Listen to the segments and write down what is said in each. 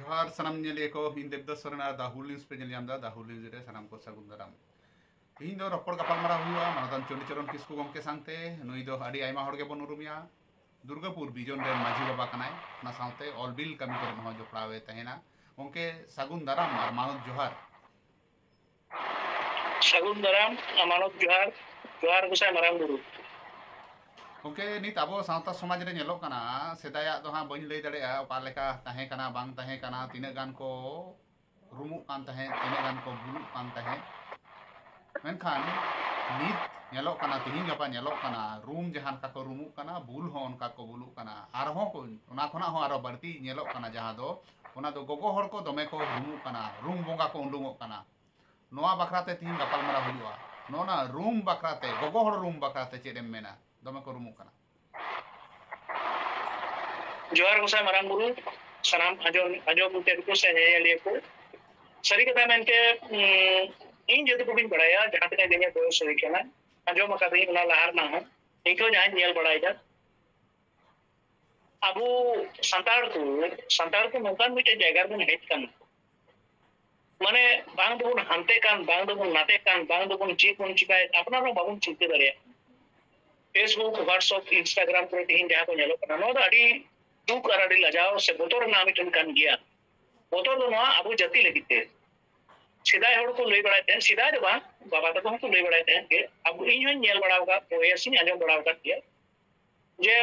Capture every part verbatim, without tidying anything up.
ᱡᱚᱦᱟᱨ ᱥᱟᱱᱟᱢ ᱧᱮᱞᱤᱭᱟᱹ ᱠᱚ, ᱤᱧ ᱫᱮᱵᱫᱟᱥ ᱥᱚᱨᱮᱱ ᱟᱨ ᱫᱟ ᱦᱩᱞ ᱱᱤᱭᱩᱡᱽ ᱯᱮ ᱧᱮᱞ ᱧᱟᱢ ᱮᱫᱟ᱾ ᱫᱟ ᱦᱩᱞ ᱱᱤᱭᱩᱡᱽ ᱨᱮ ᱥᱟᱱᱟᱢ ᱠᱚ ᱥᱟᱹᱜᱩᱱ ᱫᱟᱨᱟᱢ᱾ ᱛᱤᱦᱤᱧ ᱫᱚ ᱨᱚᱯᱚᱲ ᱜᱟᱯᱟᱞ ᱢᱟᱨᱟᱣ ᱦᱩᱭᱩᱜᱼᱟ ᱢᱟᱱᱚᱛᱟᱱ ᱪᱚᱱᱰᱤᱪᱚᱨᱚᱱ ᱠᱤᱥᱠᱩ ᱜᱚᱢᱠᱮ ᱥᱟᱶᱛᱮ᱾ ᱱᱩᱭ ᱫᱚ ᱟᱹᱰᱤ ᱟᱭᱢᱟ ᱦᱚᱲ ᱜᱮᱵᱚᱱ ᱩᱨᱩᱢᱮᱭᱟ᱾ ᱫᱩᱨᱜᱟᱯᱩᱨ ᱵᱤᱡᱚᱱ ᱨᱮᱱ ᱢᱟᱹᱡᱷᱤ ᱵᱟᱵᱟ ᱠᱟᱱᱟᱭ, ᱚᱱᱟ ᱥᱟᱶᱛᱮ ᱚᱞ ᱵᱤᱞ ᱠᱟᱹᱢᱤ ᱠᱚᱨᱮ ᱦᱚᱸ ᱡᱚᱯᱲᱟᱣ ᱮ ᱛᱟᱦᱮᱱᱟ᱾ ᱜᱚᱢᱠᱮ, ᱥᱟᱹᱜᱩᱱ ᱫᱟᱨᱟᱢ ᱟᱨ ᱢᱟᱱᱚᱛ ᱡᱚᱦᱟᱨ᱾ ᱥᱟᱹᱜᱩᱱ ᱫᱟᱨᱟᱢ, ᱢᱟᱱᱚᱛ ᱡᱚᱦᱟᱨ, ᱡᱚᱦᱟᱨ ᱜᱚᱸᱥᱟᱭ ᱢᱟᱨᱟᱝ ᱵᱩᱨᱩ᱾ ᱜᱚᱢᱠᱮ, ᱱᱤᱛ ᱟᱵᱚ ᱥᱟᱶᱛᱟ ᱥᱚᱢᱟᱡᱽ ᱨᱮ ᱧᱮᱞᱚᱜ ᱠᱟᱱᱟ, ᱥᱮᱫᱟᱭᱟᱜ ᱫᱚ ᱦᱟᱸᱜ ᱵᱟᱹᱧ ᱞᱟᱹᱭ ᱫᱟᱲᱮᱭᱟᱜᱼᱟ ᱚᱠᱟ ᱞᱮᱠᱟ ᱛᱟᱦᱮᱸ ᱠᱟᱱᱟ, ᱵᱟᱝ ᱛᱟᱦᱮᱸ ᱠᱟᱱᱟ, ᱛᱤᱱᱟᱹᱜ ᱜᱟᱱ ᱠᱚ ᱨᱩᱢᱩᱜ ᱠᱟᱱ ᱛᱟᱦᱮᱸᱫ, ᱛᱤᱱᱟᱹᱜ ᱜᱟᱱ ᱠᱚ ᱵᱩᱞᱩᱜ ᱠᱟᱱ ᱛᱟᱦᱮᱸᱫ᱾ ᱢᱮᱱᱠᱷᱟᱱ ᱱᱤᱛ ᱧᱮᱞᱚᱜ ᱠᱟᱱᱟ, ᱛᱤᱦᱤᱧ ᱜᱟᱯᱟ ᱧᱮᱞᱚᱜ ᱠᱟᱱᱟ, ᱨᱩᱢ ᱡᱟᱦᱟᱸ ᱞᱮᱠᱟ ᱠᱚ ᱨᱩᱢᱩᱜ ᱠᱟᱱᱟ, ᱵᱩᱞ ᱦᱚᱸ ᱚᱱᱠᱟ ᱠᱚ ᱵᱩᱞᱩᱜ ᱠᱟᱱᱟ᱾ ᱟᱨᱦᱚᱸ ᱠᱚ, ᱚᱱᱟ ᱠᱷᱚᱱᱟᱜ ᱦᱚᱸ ᱟᱨᱚ ᱵᱟᱹᱲᱛᱤ ᱧᱮᱞᱚᱜ ᱠᱟᱱᱟ, ᱡᱟᱦᱟᱸ ᱫᱚ, ᱚᱱᱟ ᱫᱚ ᱜᱚᱜᱚ ᱦᱚᱲ ᱠᱚ ᱫᱚᱢᱮ ᱠᱚ ᱨᱩᱢᱩᱜ ᱠᱟᱱᱟ, ᱨᱩᱢ ᱵᱚᱸᱜᱟ ᱠᱚ ᱩᱰᱩᱝᱚᱜ ᱠᱟᱱᱟ᱾ ᱱᱚᱣᱟ ᱵᱟᱠᱷᱨᱟ ᱛᱮ ᱛᱤᱦᱤᱧ ᱜᱟᱯᱟᱞ ᱢᱟᱨᱟᱣ ᱦᱩᱭᱩᱜᱼᱟ᱾ ᱱᱚᱜᱼᱚ ᱱᱟ ᱨᱩᱢ ᱵᱟᱠᱷᱨᱟ ᱛᱮ, ᱜᱚᱜᱚ ᱦᱚᱲ ᱨᱩᱢ ᱵᱟᱠᱷᱨᱟ ᱛᱮ ᱪᱮᱫ ᱮᱢ ᱢᱮᱱᱟ? ᱫᱚᱢᱮ ᱠᱚ ᱨᱩᱢᱩᱜ ᱠᱟᱱᱟ᱾ ᱡᱚᱦᱟᱨ ᱜᱚᱸᱥᱟᱭ ᱢᱟᱨᱟᱝ ᱵᱩᱨᱩ, ᱥᱟᱱᱟᱢ ᱟᱸᱡᱚᱢ, ᱟᱸᱡᱚᱢ ᱠᱚ ᱥᱮ ᱧᱮᱧᱮᱞᱤᱭᱟᱹ ᱠᱚ᱾ ᱥᱟᱹᱨᱤ ᱠᱟᱛᱷᱟ ᱢᱮᱱᱛᱮ, ᱩᱸ, ᱤᱧ ᱡᱚᱛᱚ ᱴᱩᱠᱩᱧ ᱵᱟᱲᱟᱭᱟ, ᱡᱟᱦᱟᱸ ᱛᱤᱱᱟᱹᱜ ᱜᱮ ᱤᱧᱟᱹᱜ ᱵᱚᱭᱚᱥ ᱦᱩᱭ ᱠᱟᱱᱟ, ᱟᱸᱡᱚᱢ ᱟᱠᱟᱫᱟᱹᱧ ᱚᱱᱟ ᱞᱟᱦᱟ ᱨᱮᱱᱟᱜ ᱦᱚᱸ, ᱱᱤᱛᱚᱜ ᱡᱟᱦᱟᱸᱧ ᱧᱮᱞ ᱵᱟᱲᱟᱭᱮᱫᱟ, ᱟᱵᱚ ᱥᱟᱱᱛᱟᱲ ᱠᱚ, ᱥᱟᱱᱛᱟᱲ ᱠᱚ ᱱᱚᱝᱠᱟᱱ ᱢᱤᱫᱴᱮᱱ ᱡᱟᱭᱜᱟ ᱨᱮᱵᱚᱱ ᱦᱮᱡ ᱠᱟᱱᱟ, ᱢᱟᱱᱮ ᱵᱟᱝ ᱫᱚᱵᱚᱱ ᱦᱟᱱᱛᱮ ᱠᱟᱱ, ᱵᱟᱝ ᱫᱚᱵᱚᱱ ᱱᱟᱛᱮ ᱠᱟᱱ, ᱵᱟᱝ ᱫᱚᱵᱚᱱ ᱪᱮᱫ ᱵᱚᱱ ᱪᱤᱠᱟᱭᱮᱫ, ᱟᱯᱱᱟᱨ ᱦᱚᱸ ᱵᱟᱵᱚᱱ ᱪᱤᱱᱛᱟᱹ ᱫᱟᱲᱮᱭᱟᱜ ᱠᱟᱱᱟ᱾ Facebook, WhatsApp, Instagram ᱠᱚᱨᱮ ᱛᱮᱦᱮᱧ ᱡᱟᱦᱟᱸ ᱠᱚ ᱧᱮᱞᱚᱜ ᱠᱟᱱᱟ, ᱱᱚᱣᱟ ᱫᱚ ᱟᱹᱰᱤ ᱫᱩᱠ ᱟᱨ ᱟᱹᱰᱤ ᱞᱟᱡᱟᱣ ᱥᱮ ᱵᱚᱛᱚᱨ ᱨᱮᱱᱟᱜ ᱢᱤᱫᱴᱮᱱ ᱠᱟᱱ ᱜᱮᱭᱟ᱾ ᱵᱚᱛᱚᱨ ᱫᱚ ᱱᱚᱣᱟ ᱟᱵᱚ ᱡᱟᱹᱛᱤ ᱞᱟᱹᱜᱤᱫ ᱛᱮ᱾ ᱥᱮᱫᱟᱭ ᱦᱚᱲ ᱠᱚ ᱞᱟᱹᱭ ᱵᱟᱲᱟᱭᱮᱫ ᱛᱟᱦᱮᱸᱫ, ᱥᱮᱫᱟᱭ ᱫᱚ ᱵᱟᱝ, ᱵᱟᱵᱟ ᱛᱟᱠᱚ ᱦᱚᱸᱠᱚ ᱞᱟᱹᱭ ᱵᱟᱲᱟᱭᱮᱫ ᱛᱟᱦᱮᱸᱫ ᱜᱮ, ᱟᱵᱚ, ᱤᱧ ᱦᱚᱸᱧ ᱧᱮᱞ ᱵᱟᱲᱟ ᱟᱠᱟᱫ ᱠᱚᱜᱮᱭᱟ ᱥᱮᱧ ᱟᱸᱡᱚᱢ ᱵᱟᱲᱟ ᱟᱠᱟᱫ ᱜᱮᱭᱟ ᱡᱮ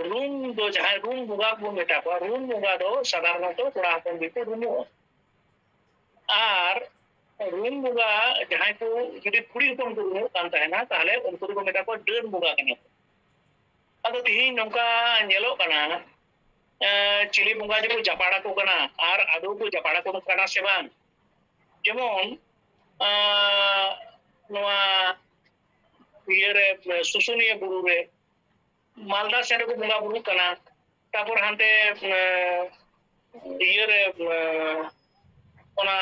ᱨᱩᱢ ᱫᱚ, ᱡᱟᱦᱟᱸᱭ ᱨᱩᱢ ᱵᱚᱸᱜᱟ ᱵᱚᱱ ᱢᱮᱛᱟ ᱠᱚᱣᱟ, ᱨᱩᱢ ᱵᱚᱸᱜᱟ ᱫᱚ ᱥᱟᱫᱷᱟᱨᱚᱱᱚᱛᱚ ᱠᱚᱲᱟ ᱦᱚᱯᱚᱱ ᱜᱮᱠᱚ ᱨᱩᱢᱩᱜᱼᱟ᱾ ᱟᱨ ᱨᱩᱢ ᱵᱚᱸᱜᱟ ᱡᱟᱦᱟᱸᱭ ᱠᱚ ᱡᱩᱫᱤ ᱠᱩᱲᱤ ᱦᱚᱯᱚᱱ ᱠᱚ ᱨᱩᱢᱩᱜ ᱠᱟᱱ ᱛᱟᱦᱮᱱᱟ, ᱛᱟᱦᱚᱞᱮ ᱩᱱᱠᱩ ᱫᱚᱠᱚ ᱢᱮᱛᱟ ᱠᱚᱣᱟ ᱰᱟᱹᱱ ᱵᱚᱸᱜᱟ ᱠᱟᱱᱟ ᱠᱚ᱾ ᱟᱫᱚ ᱛᱤᱦᱤᱧ ᱱᱚᱝᱠᱟ ᱧᱮᱞᱚᱜ ᱠᱟᱱᱟ, ᱮᱸ, ᱪᱤᱞᱤ ᱵᱚᱸᱜᱟ ᱡᱮᱠᱚ ᱡᱟᱯᱟᱲ ᱟᱠᱚ ᱠᱟᱱᱟ, ᱟᱨ ᱟᱫᱚ ᱠᱚ ᱡᱟᱯᱟᱲ ᱟᱠᱚ ᱠᱟᱱᱟ ᱥᱮ ᱵᱟᱝ? ᱡᱮᱢᱚᱱ, ᱮᱸ, ᱱᱚᱣᱟ ᱤᱭᱟᱹᱨᱮ, ᱥᱩᱥᱩᱱᱤᱭᱟᱹ ᱵᱩᱨᱩ ᱨᱮ, ᱢᱟᱞᱫᱟ ᱥᱮᱫ ᱨᱮᱠᱚ ᱵᱚᱸᱜᱟ ᱵᱩᱨᱩᱜ ᱠᱟᱱᱟ, ᱛᱟᱯᱚᱨ ᱦᱟᱱᱛᱮ, ᱮᱸ, ᱤᱭᱟᱹᱨᱮ, ᱮᱸ, ᱚᱱᱟ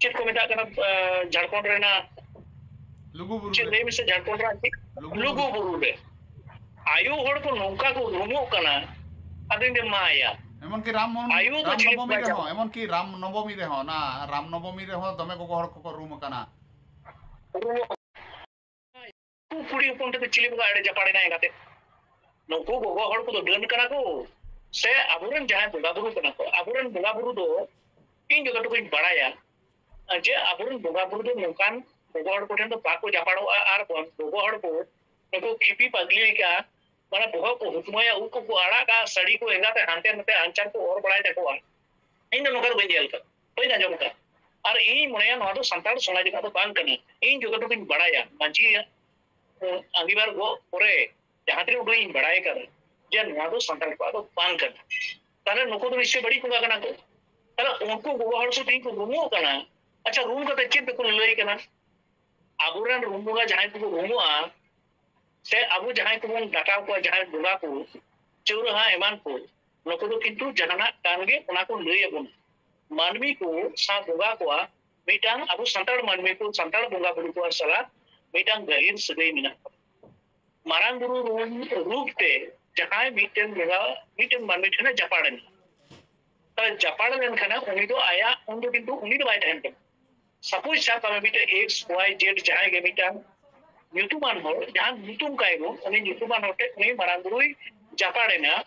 ᱪᱮᱫ ᱠᱚ ᱢᱮᱛᱟᱜ ᱠᱟᱱᱟ, ᱮᱸ, ᱡᱷᱟᱲᱠᱷᱚᱸᱰ ᱨᱮᱱᱟᱜ ᱞᱩᱜᱩ ᱵᱩᱨᱩ ᱪᱮᱫ ᱨᱮ᱾ ᱞᱟᱹᱭ ᱢᱮᱥᱮ, ᱡᱷᱟᱲᱠᱷᱚᱸᱰ ᱨᱮᱱᱟᱜ ᱪᱮᱫ? ᱞᱩᱜᱩ ᱞᱩᱜᱩ ᱵᱩᱨᱩ᱾ ᱵᱩᱨᱩ ᱨᱮ ᱟᱭᱳ ᱦᱚᱲ ᱠᱚ ᱱᱚᱝᱠᱟ ᱠᱚ ᱨᱩᱢᱩᱜ ᱠᱟᱱᱟ, ᱟᱫᱚᱧ ᱞᱟᱹᱭ, ᱢᱟᱭᱟ, ᱮᱢᱚᱱᱠᱤ ᱨᱟᱢ ᱢᱚᱱ-, ᱟᱭᱳ ᱫᱚ ᱨᱟᱢ ᱪᱤᱞᱤ ᱱᱚᱵᱚᱢᱤ ᱵᱟᱭ ᱨᱮᱦᱚᱸ, ᱧᱟᱢᱟ? ᱮᱢᱚᱱᱠᱤ ᱨᱟᱢ ᱱᱚᱵᱚᱢᱤ ᱨᱮᱦᱚᱸ, ᱚᱱᱟ ᱨᱟᱢ ᱱᱚᱵᱚᱢᱤ ᱨᱮᱦᱚᱸ ᱫᱚᱢᱮ ᱜᱚᱜᱚ ᱦᱚᱲ ᱠᱚᱠᱚ ᱨᱩᱢ ᱟᱠᱟᱱᱟ᱾ ᱨᱩᱢ ᱠᱩᱲᱤ ᱦᱚᱯᱚᱱ ᱴᱷᱮᱱ ᱫᱚ ᱪᱤᱞᱤ ᱵᱚᱸᱜᱟ ᱮᱲᱮ ᱡᱟᱯᱟᱲ ᱮᱱᱟᱭ ᱮᱸᱜᱟᱛᱮ? ᱱᱩᱠᱩ ᱜᱚᱜᱚ ᱦᱚᱲ ᱠᱚᱫᱚ ᱰᱟᱹᱱ ᱠᱟᱱᱟ ᱠᱚ, ᱥᱮ ᱟᱵᱚᱨᱮᱱ ᱡᱟᱦᱟᱸᱭ ᱵᱚᱸᱜᱟ ᱵᱩᱨᱩ ᱠᱟᱱᱟ ᱠᱚ? ᱟᱵᱚᱨᱮᱱ ᱵᱚᱸᱜᱟ ᱵᱩᱨᱩ ᱫᱚ ᱤᱧ ᱡᱚᱛᱚ ᱴᱩᱠᱩᱧ ᱵᱟᱲᱟᱭᱟ, ᱡᱮ ᱟᱵᱚᱨᱮᱱ ᱵᱚᱸᱜᱟ ᱵᱩᱨᱩ ᱫᱚ ᱱᱚᱝᱠᱟᱱ ᱜᱚᱜᱚ ᱦᱚᱲ ᱠᱚᱴᱷᱮᱱ ᱫᱚ ᱵᱟᱠᱚ ᱡᱟᱯᱟᱲᱚᱜᱼᱟ᱾ ᱟᱨ ᱵᱚᱱ ᱜᱚᱜᱚ ᱦᱚᱲ ᱠᱚ ᱱᱩᱠᱩ ᱠᱷᱤᱯᱤ ᱯᱟᱜᱽᱞᱤ ᱞᱮᱠᱟ, ᱢᱟᱱᱮ, ᱵᱚᱦᱚᱜ ᱠᱚ ᱦᱩᱛᱢᱟᱹᱭᱟ, ᱩᱵ ᱠᱚᱠᱚ ᱟᱲᱟᱜᱟ, ᱥᱟᱹᱲᱤ ᱠᱚ ᱮᱸᱜᱟᱛᱮ ᱦᱟᱱᱛᱮ ᱱᱟᱛᱮ ᱟᱧᱪᱟᱨ ᱠᱚ ᱚᱨ ᱵᱟᱲᱟᱭ ᱛᱟᱠᱚᱣᱟ᱾ ᱤᱧ ᱫᱚ ᱱᱚᱝᱠᱟ ᱫᱚ ᱵᱟᱹᱧ ᱧᱮᱞ ᱠᱟᱫᱟ, ᱵᱟᱹᱧ ᱟᱸᱡᱚᱢ ᱠᱟᱫᱟ᱾ ᱟᱨ ᱤᱧ ᱢᱚᱱᱮᱭᱟ ᱱᱚᱣᱟ ᱫᱚ ᱥᱟᱱᱛᱟᱲ ᱥᱚᱢᱟᱡᱽ ᱨᱮᱱᱟᱜ ᱫᱚ ᱵᱟᱝ ᱠᱟᱱᱟ᱾ ᱤᱧ ᱡᱚᱛᱚ ᱴᱩᱠᱩᱧ ᱵᱟᱲᱟᱭᱟ, ᱢᱟᱹᱡᱷᱤᱭᱟᱜ, ᱮᱸ, ᱟᱸᱜᱤᱵᱷᱟᱨ ᱜᱚᱜ ᱯᱚᱨᱮ ᱡᱟᱦᱟᱸ ᱛᱤᱱᱟᱹᱜ ᱩᱰᱟᱹᱝ ᱤᱧ ᱵᱟᱲᱟᱭ ᱠᱟᱫᱟ, ᱡᱮ ᱱᱚᱣᱟ ᱫᱚ ᱥᱟᱱᱛᱟᱲ ᱠᱚᱣᱟᱜ ᱫᱚ ᱵᱟᱝ ᱠᱟᱱᱟ᱾ ᱛᱟᱦᱞᱮ ᱱᱩᱠᱩ ᱫᱚ ᱱᱤᱥᱪᱚᱭ ᱵᱟᱹᱲᱤᱡ ᱵᱚᱸᱜᱟ ᱠᱟᱱᱟ ᱠᱚ᱾ ᱛᱟᱦᱞᱮ ᱩᱱᱠᱩ ᱜᱚᱜᱚ ᱦᱚᱲ ᱠᱚ ᱛᱮᱦᱮᱧ ᱠᱚ ᱨᱩᱢᱩᱜ ᱠᱟᱱᱟ᱾ ᱟᱪᱪᱷᱟ, ᱨᱩᱢ ᱠᱟᱛᱮ ᱪᱮᱫ ᱛᱮᱠᱚ ᱞᱟᱹᱞᱟᱹᱭ ᱠᱟᱱᱟ? ᱟᱵᱚᱨᱮᱱ ᱨᱩᱢ ᱵᱚᱸᱜᱟ ᱡᱟᱦᱟᱸᱭ ᱠᱚᱠᱚ ᱨᱩᱢᱩᱜᱼᱟ, ᱥᱮ ᱟᱵᱚ ᱡᱟᱦᱟᱸᱭ ᱠᱚᱵᱚᱱ ᱰᱟᱠᱟᱣ ᱠᱚᱣᱟ, ᱡᱟᱦᱟᱸᱭ ᱵᱚᱸᱜᱟ ᱠᱚ, ᱪᱟᱹᱣᱨᱟᱹᱦᱟ ᱮᱢᱟᱱ ᱠᱚ, ᱱᱩᱠᱩ ᱫᱚ ᱠᱤᱱᱛᱩ ᱡᱟᱦᱟᱱᱟᱜ ᱠᱟᱱ ᱜᱮ ᱚᱱᱟ ᱠᱚ ᱞᱟᱹᱭ ᱟᱵᱚᱱᱟ᱾ ᱢᱟᱹᱱᱢᱤ ᱠᱚ ᱥᱟᱶ ᱵᱚᱸᱜᱟ ᱠᱚᱣᱟᱜ ᱢᱤᱫᱴᱟᱝ, ᱟᱵᱚ ᱥᱟᱱᱛᱟᱲ ᱢᱟᱹᱱᱢᱤ ᱠᱚ, ᱥᱟᱱᱛᱟᱲ ᱵᱚᱸᱜᱟ ᱵᱩᱨᱩ ᱠᱚᱣᱟᱜ ᱥᱟᱞᱟᱜ ᱢᱤᱫᱴᱟᱝ ᱜᱟᱹᱦᱤᱨ ᱥᱟᱹᱜᱟᱹᱭ ᱢᱮᱱᱟᱜ ᱛᱟᱵᱚᱱᱟ᱾ ᱢᱟᱨᱟᱝ ᱵᱩᱨᱩ ᱨᱩᱢ, ᱨᱩᱯ ᱛᱮ ᱡᱟᱦᱟᱸᱭ ᱢᱤᱫᱴᱮᱱ ᱵᱚᱸᱜᱟ ᱢᱤᱫᱴᱮᱱ ᱢᱟᱹᱱᱢᱤ ᱴᱷᱮᱱᱮ ᱡᱟᱯᱟᱲ ᱮᱱᱟ, ᱛᱟᱦᱞᱮ ᱡᱟᱯᱟᱲ ᱞᱮᱱᱠᱷᱟᱱᱮ ᱩᱱᱤ ᱫᱚ ᱟᱭᱟᱜ, ᱩᱱ ᱫᱚ ᱠᱤᱱᱛᱩ ᱩᱱᱤ ᱫᱚ ᱵᱟᱭ ᱛᱟᱦᱮᱱ ᱠᱟᱱᱟ᱾ Suppose ᱥᱟᱵ ᱠᱟᱜ ᱢᱮ, ᱢᱤᱫᱴᱮᱱ X Y Z ᱡᱟᱦᱟᱸᱭ ᱜᱮ ᱢᱤᱫᱴᱟᱝ ᱧᱩᱛᱩᱢᱟᱱ ᱦᱚᱲ, ᱡᱟᱦᱟᱸ ᱧᱩᱛᱩᱢ ᱠᱟᱭ ᱵᱚᱱ, ᱩᱱᱤ ᱧᱩᱛᱩᱢᱟᱱ ᱦᱚᱲ ᱴᱷᱮᱱ ᱩᱱᱤ ᱢᱟᱨᱟᱝ ᱵᱩᱨᱩᱭ ᱡᱟᱯᱟᱲ ᱮᱱᱟ,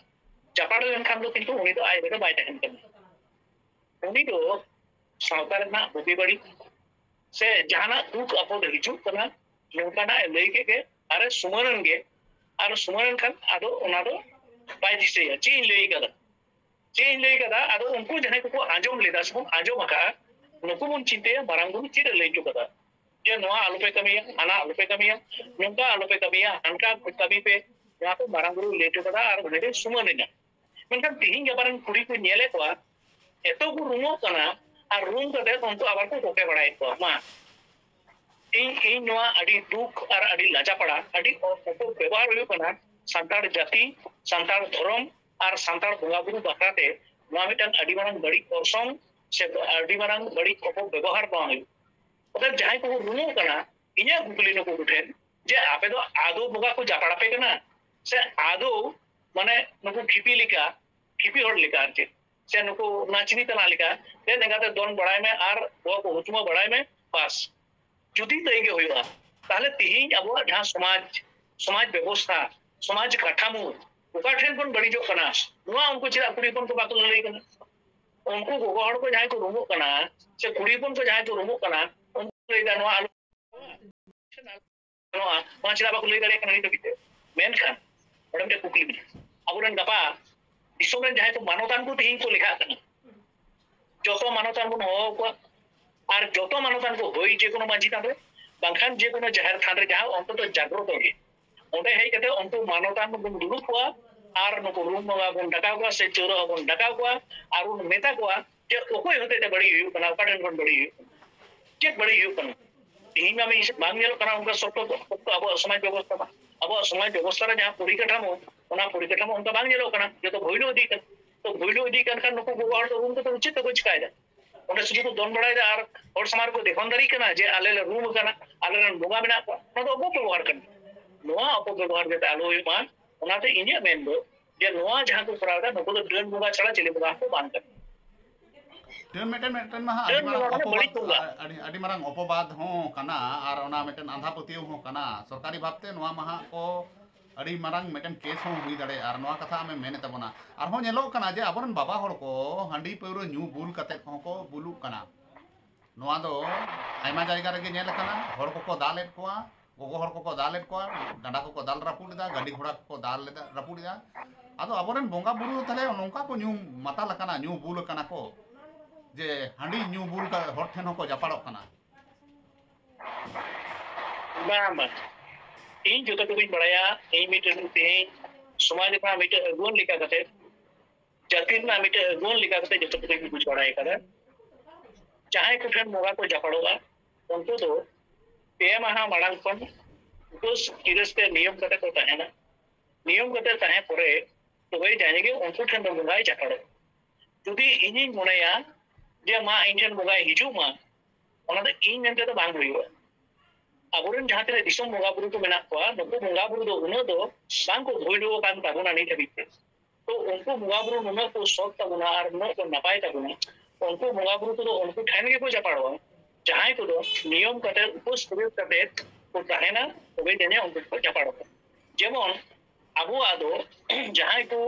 ᱡᱟᱯᱟᱲ ᱞᱮᱱᱠᱷᱟᱱ ᱫᱚ ᱠᱤᱱᱛᱩ ᱩᱱᱤ ᱫᱚ ᱟᱡ ᱨᱮᱫᱚ ᱵᱟᱭ ᱛᱟᱦᱮᱱ ᱠᱟᱱᱟ᱾ ᱩᱱᱤ ᱫᱚ ᱥᱟᱶᱛᱟ ᱨᱮᱱᱟᱜ ᱵᱩᱜᱤ ᱵᱟᱹᱲᱤᱡ ᱥᱮ ᱡᱟᱦᱟᱱᱟᱜ ᱫᱩᱠ ᱟᱯᱚᱫ ᱦᱤᱡᱩᱜ ᱠᱟᱱᱟ, ᱱᱚᱝᱠᱟᱱᱟᱜ ᱮ ᱞᱟᱹᱭ ᱠᱮᱫ ᱜᱮ, ᱟᱨᱮ ᱥᱩᱢᱟᱹᱱ ᱮᱱ ᱜᱮ, ᱟᱨ ᱥᱩᱢᱟᱹᱱ ᱮᱱ ᱠᱷᱟᱱ ᱟᱫᱚ ᱚᱱᱟ ᱫᱚ ᱵᱟᱭ ᱫᱤᱥᱟᱹᱭᱟ, ᱪᱮᱫ ᱤᱧ ᱞᱟᱹᱭ ᱠᱟᱫᱟ, ᱪᱮᱫ ᱤᱧ ᱞᱟᱹᱭ ᱠᱟᱫᱟ᱾ ᱟᱫᱚ ᱩᱱᱠᱩ ᱡᱟᱦᱟᱸᱭ ᱠᱚᱠᱚ ᱟᱸᱡᱚᱢ ᱞᱮᱫᱟ ᱥᱮᱵᱚᱱ ᱟᱸᱡᱚᱢ ᱟᱠᱟᱫᱼᱟ, ᱱᱩᱠᱩ ᱵᱚᱱ ᱪᱤᱱᱛᱟᱹᱭᱟ, ᱢᱟᱨᱟᱝ ᱵᱩᱨᱩ ᱪᱮᱫ ᱮ ᱞᱟᱹᱭ ᱦᱚᱴᱚ ᱠᱟᱫᱟ, ᱡᱮ ᱱᱚᱣᱟ ᱟᱞᱚᱯᱮ ᱠᱟᱹᱢᱤᱭᱟ, ᱦᱟᱱᱟ ᱟᱞᱚᱯᱮ ᱠᱟᱹᱢᱤᱭᱟ, ᱱᱚᱝᱠᱟ ᱟᱞᱚᱯᱮ ᱠᱟᱹᱢᱤᱭᱟ, ᱦᱟᱱᱠᱟ ᱠᱟᱹᱢᱤ ᱯᱮ, ᱱᱚᱣᱟ ᱠᱚ ᱢᱟᱨᱟᱝ ᱵᱩᱨᱩᱭ ᱞᱟᱹᱭ ᱦᱚᱴᱚ ᱠᱟᱫᱟ ᱟᱨ ᱩᱱᱤ ᱫᱚᱭ ᱥᱩᱢᱟᱹᱱ ᱮᱱᱟ᱾ ᱢᱮᱱᱠᱷᱟᱱ ᱛᱤᱦᱤᱧ ᱜᱟᱯᱟ ᱨᱮᱱ ᱠᱩᱲᱤ ᱠᱚ ᱧᱮᱞᱮᱫ ᱠᱚᱣᱟ, ᱮᱛᱚ ᱠᱚ ᱨᱩᱢᱚᱜ ᱠᱟᱱᱟ, ᱟᱨ ᱨᱩᱢ ᱠᱟᱛᱮ ᱩᱱᱠᱩ ᱟᱵᱟᱨ ᱠᱚ ᱠᱚᱠᱮ ᱵᱟᱲᱟᱭᱮᱫ ᱠᱚᱣᱟ᱾ ᱢᱟ, ᱤᱧ, ᱤᱧ ᱱᱚᱣᱟ ᱟᱹᱰᱤ ᱫᱩᱠ ᱟᱨ ᱟᱹᱰᱤ ᱞᱟᱡᱟᱯᱟᱲᱟ, ᱟᱹᱰᱤ ᱚ-, ᱚᱯᱚᱵᱮᱵᱚᱦᱟᱨ ᱦᱩᱭᱩᱜ ᱠᱟᱱᱟ ᱥᱟᱱᱛᱟᱲ ᱡᱟᱹᱛᱤ, ᱥᱟᱱᱛᱟᱲ ᱫᱷᱚᱨᱚᱢ ᱟᱨ ᱥᱟᱱᱛᱟᱲ ᱵᱚᱸᱜᱟ ᱵᱩᱨᱩ ᱵᱟᱠᱷᱨᱟ ᱛᱮ᱾ ᱱᱚᱣᱟ ᱢᱤᱫᱴᱟᱝ ᱟᱹᱰᱤ ᱢᱟᱨᱟᱝ ᱵᱟᱹᱲᱤᱡ ᱚᱨᱥᱚᱝ ᱥᱮ ᱟᱹᱰᱤ ᱢᱟᱨᱟᱝ ᱵᱟᱹᱲᱤᱡ ᱚᱯᱚᱵᱮᱵᱚᱦᱟᱨ ᱱᱚᱣᱟ ᱦᱩᱭᱩᱜ᱾ ᱚᱛᱚᱮᱵ ᱡᱟᱦᱟᱸᱭ ᱠᱚᱠᱚ ᱨᱩᱢᱩᱜ ᱠᱟᱱᱟ, ᱤᱧᱟᱹᱜ ᱠᱩᱠᱞᱤ ᱱᱩᱠᱩ ᱠᱚᱴᱷᱮᱱ, ᱡᱮ ᱟᱯᱮ ᱫᱚ ᱟᱫᱚ ᱵᱚᱸᱜᱟ ᱠᱚ ᱡᱟᱯᱲᱟᱯᱮ ᱠᱟᱱᱟ, ᱥᱮ ᱟᱫᱚ, ᱢᱟᱱᱮ, ᱱᱩᱠᱩ ᱠᱷᱤᱯᱤ ᱞᱮᱠᱟ ᱠᱷᱤᱯᱤ ᱦᱚᱲ ᱞᱮᱠᱟ ᱟᱨ ᱪᱮᱫ, ᱥᱮ ᱱᱩᱠᱩ ᱱᱟᱪᱱᱤ ᱛᱟᱱᱟ ᱞᱮᱠᱟ ᱛᱮ ᱮᱸᱜᱟᱛᱮ ᱫᱚᱱ ᱵᱟᱲᱟᱭ ᱢᱮ ᱟᱨ ᱵᱚᱦᱚᱜ ᱠᱚ ᱦᱩᱛᱩᱢᱟ ᱵᱟᱲᱟᱭ ᱢᱮ, ᱵᱟᱥ᱾ ᱡᱩᱫᱤ ᱛᱟᱹᱭ ᱜᱮ ᱦᱩᱭᱩᱜᱼᱟ, ᱛᱟᱦᱞᱮ ᱛᱤᱦᱤᱧ ᱟᱵᱚᱣᱟᱜ ᱡᱟᱦᱟᱸ ᱥᱚᱢᱟᱡᱽ, ᱥᱚᱢᱟᱡᱽ ᱵᱮᱵᱚᱥᱛᱷᱟ, ᱥᱚᱢᱟᱡᱽ ᱠᱟᱴᱷᱟᱢᱳ ᱚᱠᱟ ᱴᱷᱮᱱ ᱠᱷᱚᱱ ᱵᱟᱹᱲᱤᱡᱚᱜ ᱠᱟᱱᱟ, ᱱᱚᱣᱟ ᱩᱱᱠᱩ ᱪᱮᱫᱟᱜ ᱠᱩᱲᱤ ᱦᱚᱯᱚᱱ ᱠᱚ ᱵᱟᱠᱚ ᱞᱟᱹᱞᱟᱹᱭ ᱠᱟᱱᱟ? ᱩᱱᱠᱩ ᱜᱚᱜᱚ ᱦᱚᱲ ᱠᱚ ᱡᱟᱦᱟᱸᱭ ᱠᱚ ᱨᱩᱢᱩᱜ ᱠᱟᱱᱟ, ᱥᱮ ᱠᱩᱲᱤ ᱦᱚᱯᱚᱱ ᱠᱚ ᱡᱟᱦᱟᱸᱭ ᱠᱚ ᱨᱩᱢᱩᱜ ᱠᱟᱱᱟ, ᱩᱱᱠᱩ ᱞᱟᱹᱭ ᱮᱫᱟ, "ᱱᱚᱣᱟ ᱟᱞᱚ ᱜᱟᱱᱚᱜᱼᱟ, ᱱᱚᱣᱟ ᱪᱮᱫᱟᱜ ᱵᱟᱠᱚ ᱞᱟᱹᱭ ᱫᱟᱲᱮᱭᱟᱜ ᱠᱟᱱᱟ ᱱᱤᱛ ᱦᱟᱹᱵᱤᱡ ᱛᱮ?" ᱢᱮᱱᱠᱷᱟᱱ ᱚᱸᱰᱮ ᱢᱤᱫᱴᱮᱱ ᱠᱩᱠᱞᱤ ᱢᱮᱱᱟᱜᱼᱟ, ᱟᱵᱚᱨᱮᱱ ᱜᱟᱯᱟ ᱫᱤᱥᱚᱢ ᱨᱮᱱ ᱡᱟᱦᱟᱸᱭ ᱠᱚ ᱢᱟᱱᱚᱛᱟᱱ ᱠᱚ ᱛᱮᱦᱮᱧ ᱠᱚ ᱞᱮᱠᱷᱟᱜ ᱠᱟᱱᱟ, ᱡᱚᱛᱚ ᱢᱟᱱᱚᱛᱟᱱ ᱵᱚᱱ ᱦᱚᱦᱚ ᱟᱠᱚᱣᱟ᱾ ᱟᱨ ᱡᱚᱛᱚ ᱢᱟᱱᱚᱛᱟᱱ ᱠᱚ ᱦᱩᱭ, ᱡᱮ ᱠᱳᱱᱳ ᱢᱟᱹᱡᱷᱤ ᱛᱷᱟᱱ ᱨᱮ, ᱵᱟᱝᱠᱷᱟᱱ ᱡᱮ ᱠᱳᱱᱳ ᱡᱟᱦᱮᱨ ᱛᱷᱟᱱ ᱨᱮ, ᱡᱟᱦᱟᱸ ᱚᱱᱛᱚᱛᱚ ᱡᱟᱜᱽᱨᱚᱛᱚ ᱜᱮ, ᱚᱸᱰᱮ ᱦᱮᱡ ᱠᱟᱛᱮ ᱩᱱᱠᱩ ᱢᱟᱱᱚᱛᱟᱱ ᱵᱚᱱ ᱫᱩᱲᱩᱵ ᱠᱚᱣᱟ ᱟᱨ ᱱᱩᱠᱩ ᱨᱩᱢ ᱵᱚᱸᱜᱟ ᱵᱚᱱ ᱰᱟᱠᱟᱣ ᱠᱚᱣᱟ ᱥᱮ ᱪᱟᱹᱣᱨᱟᱹ ᱦᱚᱸ ᱵᱚᱱ ᱰᱟᱠᱟᱣ ᱠᱚᱣᱟ ᱟᱨ ᱵᱚᱱ ᱢᱮᱛᱟ ᱠᱚᱣᱟ ᱡᱮ ᱚᱠᱚᱭ ᱦᱚᱛᱮᱡ ᱛᱮ ᱵᱟᱹᱲᱤᱡ ᱦᱩᱭᱩᱜ ᱠᱟᱱᱟ, ᱚᱠᱟ ᱴᱷᱮᱱ ᱠᱷᱚᱱ ᱵᱟᱹᱲᱤᱡ ᱦᱩᱭᱩᱜ ᱠᱟᱱᱟ, ᱪᱮᱫ ᱵᱟᱹᱲᱤᱡ ᱦᱩᱭᱩᱜ ᱠᱟᱱᱟ? ᱛᱮᱦᱮᱧ ᱢᱟ ᱢᱤᱫ ᱵᱟᱝ ᱧᱮᱞᱚᱜ ᱠᱟᱱᱟ ᱚᱱᱠᱟ ᱥᱚᱠᱛᱚ ᱯᱚᱠᱛᱚ ᱟᱵᱚᱣᱟᱜ ᱥᱚᱢᱟᱡᱽ ᱵᱮᱵᱚᱥᱛᱷᱟ ᱢᱟ, ᱟᱵᱚᱣᱟᱜ ᱥᱚᱢᱟᱡᱽ ᱵᱮᱵᱚᱥᱛᱷᱟ ᱨᱮ ᱡᱟᱦᱟᱸ ᱯᱚᱨᱤᱠᱟᱴᱷᱟᱢᱳ, ᱚᱱᱟ ᱯᱚᱨᱤᱠᱟᱴᱷᱟᱢᱳ ᱚᱱᱠᱟ ᱵᱟᱝ ᱧᱮᱞᱚᱜ ᱠᱟᱱᱟ, ᱡᱚᱛᱚ ᱵᱷᱩᱭᱞᱩ ᱤᱫᱤᱜ ᱠᱟᱱᱟ᱾ ᱛᱚ ᱵᱷᱩᱭᱞᱩ ᱤᱫᱤᱜ ᱠᱟᱱ ᱠᱷᱟᱱ ᱱᱩᱠᱩ ᱜᱚᱜᱚ ᱦᱚᱲ ᱫᱚ ᱨᱩᱢ ᱠᱟᱛᱮ ᱪᱮᱫ ᱛᱮᱠᱚ ᱪᱤᱠᱟᱭᱮᱫᱟ? ᱚᱸᱰᱮ ᱥᱩᱫᱷᱩ ᱠᱚ ᱫᱚᱱ ᱵᱟᱲᱟᱭᱮᱫᱟ ᱟᱨ ᱦᱚᱲ ᱥᱟᱢᱟᱝ ᱨᱮᱠᱚ ᱫᱮᱠᱷᱚᱱ ᱫᱟᱲᱮᱭᱟᱜ ᱠᱟᱱᱟ ᱡᱮ ᱟᱞᱮ ᱞᱮ ᱨᱩᱢ ᱟᱠᱟᱱᱟ, ᱟᱞᱮ ᱨᱮᱱ ᱵᱚᱸᱜᱟ ᱢᱮᱱᱟᱜ ᱠᱚᱣᱟ᱾ ᱚᱱᱟ ᱫᱚ ᱚᱯᱚᱵᱮᱵᱚᱦᱟᱨ ᱠᱟᱱᱟ᱾ ᱱᱚᱣᱟ ᱚᱯᱚᱵᱮᱵᱚᱦᱟᱨ ᱡᱟᱛᱮ ᱟᱞᱚ ᱦᱩᱭᱩᱜ ᱢᱟ, ᱚᱱᱟᱛᱮ ᱤᱧᱟᱹᱜ ᱢᱮᱱ ᱫᱚ ᱡᱮ ᱱᱚᱣᱟ ᱡᱟᱦᱟᱸ ᱠᱚ ᱠᱚᱨᱟᱣ ᱮᱫᱟ, ᱱᱩᱠᱩ ᱫᱚ ᱰᱟᱹᱱ ᱵᱚᱸᱜᱟ ᱪᱷᱟᱲᱟ ᱪᱤᱞᱤ ᱵᱚᱸᱜᱟ ᱦᱚᱸᱠᱚ ᱵᱟᱝ ᱠᱟᱱᱟ᱾ ᱰᱟᱹᱱ ᱢᱤᱫᱴᱮᱱ, ᱢᱤᱫᱴᱮᱱ ᱢᱟᱦᱟ ᱟᱹᱰᱤ ᱰᱟᱹᱱ ᱢᱟᱨᱟᱝ ᱵᱚᱸᱜᱟ ᱢᱟᱱᱮ ᱚᱯᱚᱵᱟᱫ, ᱵᱟᱹᱲᱤᱡ ᱵᱚᱸᱜᱟ᱾ ᱟᱹᱰᱤ, ᱟᱹᱰᱤ ᱢᱟᱨᱟᱝ ᱚᱯᱚᱵᱟᱫ ᱦᱚᱸ ᱠᱟᱱᱟ ᱟᱨ ᱚᱱᱟ ᱢᱤᱫᱴᱮᱱ ᱟᱸᱫᱷᱟ ᱯᱟᱹᱛᱭᱟᱹᱣ ᱦᱚᱸ ᱠᱟᱱᱟ᱾ ᱥᱚᱨᱠᱟᱨᱤ ᱵᱷᱟᱵᱽᱛᱮ ᱱᱚᱣᱟ ᱢᱟᱦᱟ ᱠᱚ ᱟᱹᱰᱤ ᱢᱟᱨᱟᱝ ᱢᱤᱫᱴᱮᱱ ᱠᱮᱥ ᱦᱚᱸ ᱦᱩᱭ ᱫᱟᱲᱮᱭᱟᱜᱼᱟ᱾ ᱟᱨ ᱱᱚᱣᱟ ᱠᱟᱛᱷᱟ ᱟᱢᱮᱢ ᱢᱮᱱᱮᱫ ᱛᱟᱵᱚᱱᱟ, ᱟᱨᱦᱚᱸ ᱧᱮᱞᱚᱜ ᱠᱟᱱᱟ ᱡᱮ ᱟᱵᱚᱨᱮᱱ ᱵᱟᱵᱟ ᱦᱚᱲ ᱠᱚ ᱦᱟᱺᱰᱤ ᱯᱟᱹᱣᱨᱟᱹ ᱧᱩ ᱵᱩᱞ ᱠᱟᱛᱮᱫ ᱠᱚᱦᱚᱸ ᱠᱚ ᱵᱩᱞᱩᱜ ᱠᱟᱱᱟ᱾ ᱱᱚᱣᱟ ᱫᱚ ᱟᱭᱢᱟ ᱡᱟᱭᱜᱟ ᱨᱮᱜᱮ ᱧᱮᱞ ᱟᱠᱟᱱᱟ, ᱦᱚᱲ ᱠᱚᱠᱚ ᱫᱟᱞᱮᱫ ᱠᱚᱣᱟ, ᱜᱚᱜᱚ ᱦᱚᱲ ᱠᱚᱠᱚ ᱫᱟᱞᱮᱫ ᱠᱚᱣᱟ, ᱰᱟᱸᱰᱟ ᱠᱚᱠᱚ ᱫᱟᱞ ᱨᱟᱹᱯᱩᱫ ᱮᱫᱟ, ᱜᱟᱹᱰᱤ ᱜᱷᱚᱲᱟ ᱠᱚᱠᱚ ᱫᱟᱞ ᱮᱫᱟ, ᱨᱟᱹᱯᱩᱫ ᱮᱫᱟ᱾ ᱟᱫᱚ ᱟᱵᱚᱨᱮᱱ ᱵᱚᱸᱜᱟ ᱵᱩᱨᱩ ᱫᱚ ᱛᱟᱦᱞᱮ ᱱᱚᱝᱠᱟ ᱠᱚ ᱧᱩ ᱢᱟᱛᱟᱞ ᱟᱠᱟᱱᱟ, ᱧᱩ ᱵᱩᱞ ᱟᱠᱟᱱᱟ ᱠᱚ, ᱡᱮ ᱦᱟᱺᱰᱤ ᱧᱩ ᱵᱩᱞ ᱠᱟ-, ᱦᱚᱲ ᱴᱷᱮᱱ ᱦᱚᱸᱠᱚ ᱡᱟᱯᱟᱲᱚᱜ ᱠᱟᱱᱟ᱾ ᱵᱟᱝ, ᱵᱟᱝ᱾ ᱤᱧ ᱡᱚᱛᱚ ᱴᱩᱠᱩᱧ ᱵᱟᱲᱟᱭᱟ, ᱤᱧ ᱢᱤᱫᱴᱮᱱ ᱛᱮᱦᱮᱧ ᱥᱚᱢᱟᱡᱽ ᱨᱮᱱᱟᱜ ᱢᱤᱫᱴᱮᱱ ᱟᱹᱜᱩᱣᱟᱹᱱ ᱞᱮᱠᱟ ᱠᱟᱛᱮ, ᱡᱟᱹᱛᱤ ᱨᱮᱱᱟᱜ ᱢᱤᱫᱴᱮᱱ ᱟᱹᱜᱩᱣᱟᱹᱱ ᱞᱮᱠᱟ ᱠᱟᱛᱮ ᱡᱚᱛᱚ ᱴᱩᱠᱩᱧ ᱵᱩᱡᱽ ᱵᱟᱲᱟᱭ ᱠᱟᱫᱟ᱾ ᱡᱟᱦᱟᱸᱭ ᱠᱚᱴᱷᱮᱱ ᱵᱚᱸᱜᱟ ᱠᱚ ᱡᱟᱯᱟᱲᱚᱜᱼᱟ, ᱩᱱᱠᱩ ᱫᱚ ᱯᱮ ᱢᱟᱦᱟ ᱢᱟᱲᱟᱝ ᱠᱷᱚᱱ ᱩᱯᱟᱹᱥ ᱜᱤᱨᱟᱹᱥ ᱛᱮ ᱱᱤᱭᱚᱢ ᱠᱟᱛᱮ ᱠᱚ ᱛᱟᱦᱮᱱᱟ᱾ ᱱᱤᱭᱚᱢ ᱠᱟᱛᱮ ᱛᱟᱦᱮᱸ ᱯᱚᱨᱮ ᱛᱚᱵᱮ ᱡᱟᱦᱟᱸᱭ ᱜᱮ ᱩᱱᱠᱩ ᱴᱷᱮᱱ ᱫᱚ ᱵᱚᱸᱜᱟᱭ ᱡᱟᱯᱟᱲᱚᱜᱼᱟ᱾ ᱡᱩᱫᱤ ᱤᱧᱤᱧ ᱢᱚᱱᱮᱭᱟ ᱡᱮ ᱢᱟ ᱤᱧ ᱴᱷᱮᱱ ᱵᱚᱸᱜᱟᱭ ᱦᱤᱡᱩᱜ ᱢᱟ, ᱚᱱᱟ ᱫᱚ ᱤᱧ ᱢᱮᱱᱛᱮ ᱫᱚ ᱵᱟᱝ ᱦᱩᱭᱩᱜᱼᱟ᱾ ᱟᱵᱚᱨᱮᱱ ᱡᱟᱦᱟᱸ ᱛᱤᱱᱟᱹᱜ ᱫᱤᱥᱚᱢ ᱵᱚᱸᱜᱟ ᱵᱩᱨᱩ ᱠᱚ ᱢᱮᱱᱟᱜ ᱠᱚᱣᱟ, ᱱᱩᱠᱩ ᱵᱚᱸᱜᱟ ᱵᱩᱨᱩ ᱫᱚ ᱩᱱᱟᱹᱜ ᱫᱚ ᱵᱟᱝ ᱠᱚ ᱵᱷᱩᱭᱞᱩ ᱟᱠᱟᱱ ᱛᱟᱵᱚᱱᱟ ᱱᱤᱛ ᱦᱟᱹᱵᱤᱡ ᱛᱮ᱾ ᱛᱚ ᱩᱱᱠᱩ ᱵᱚᱸᱜᱟ ᱵᱩᱨᱩ ᱱᱩᱱᱟᱹᱜ ᱠᱚ ᱥᱚᱛ ᱛᱟᱵᱚᱱᱟ ᱟᱨ ᱱᱩᱱᱟᱹᱜ ᱠᱚ ᱱᱟᱯᱟᱭ ᱛᱟᱵᱚᱱᱟ, ᱩᱱᱠᱩ ᱵᱚᱸᱜᱟ ᱵᱩᱨᱩ ᱠᱚᱫᱚ ᱩᱱᱠᱩ ᱴᱷᱮᱱ ᱜᱮᱠᱚ ᱡᱟᱯᱟᱲᱚᱜᱼᱟ᱾ ᱡᱟᱦᱟᱸᱭ ᱠᱚᱫᱚ ᱱᱤᱭᱚᱢ ᱠᱟᱛᱮ, ᱩᱯᱟᱹᱥ ᱠᱟᱛᱮ ᱠᱚ ᱛᱟᱦᱮᱱᱟ, ᱛᱚᱵᱮ ᱡᱟᱹᱱᱤᱡ ᱩᱱᱠᱩ ᱠᱚ ᱡᱟᱯᱟᱲᱚᱜᱼᱟ᱾ ᱡᱮᱢᱚᱱ ᱟᱵᱚᱣᱟᱜ ᱫᱚ ᱡᱟᱦᱟᱸᱭ ᱠᱚ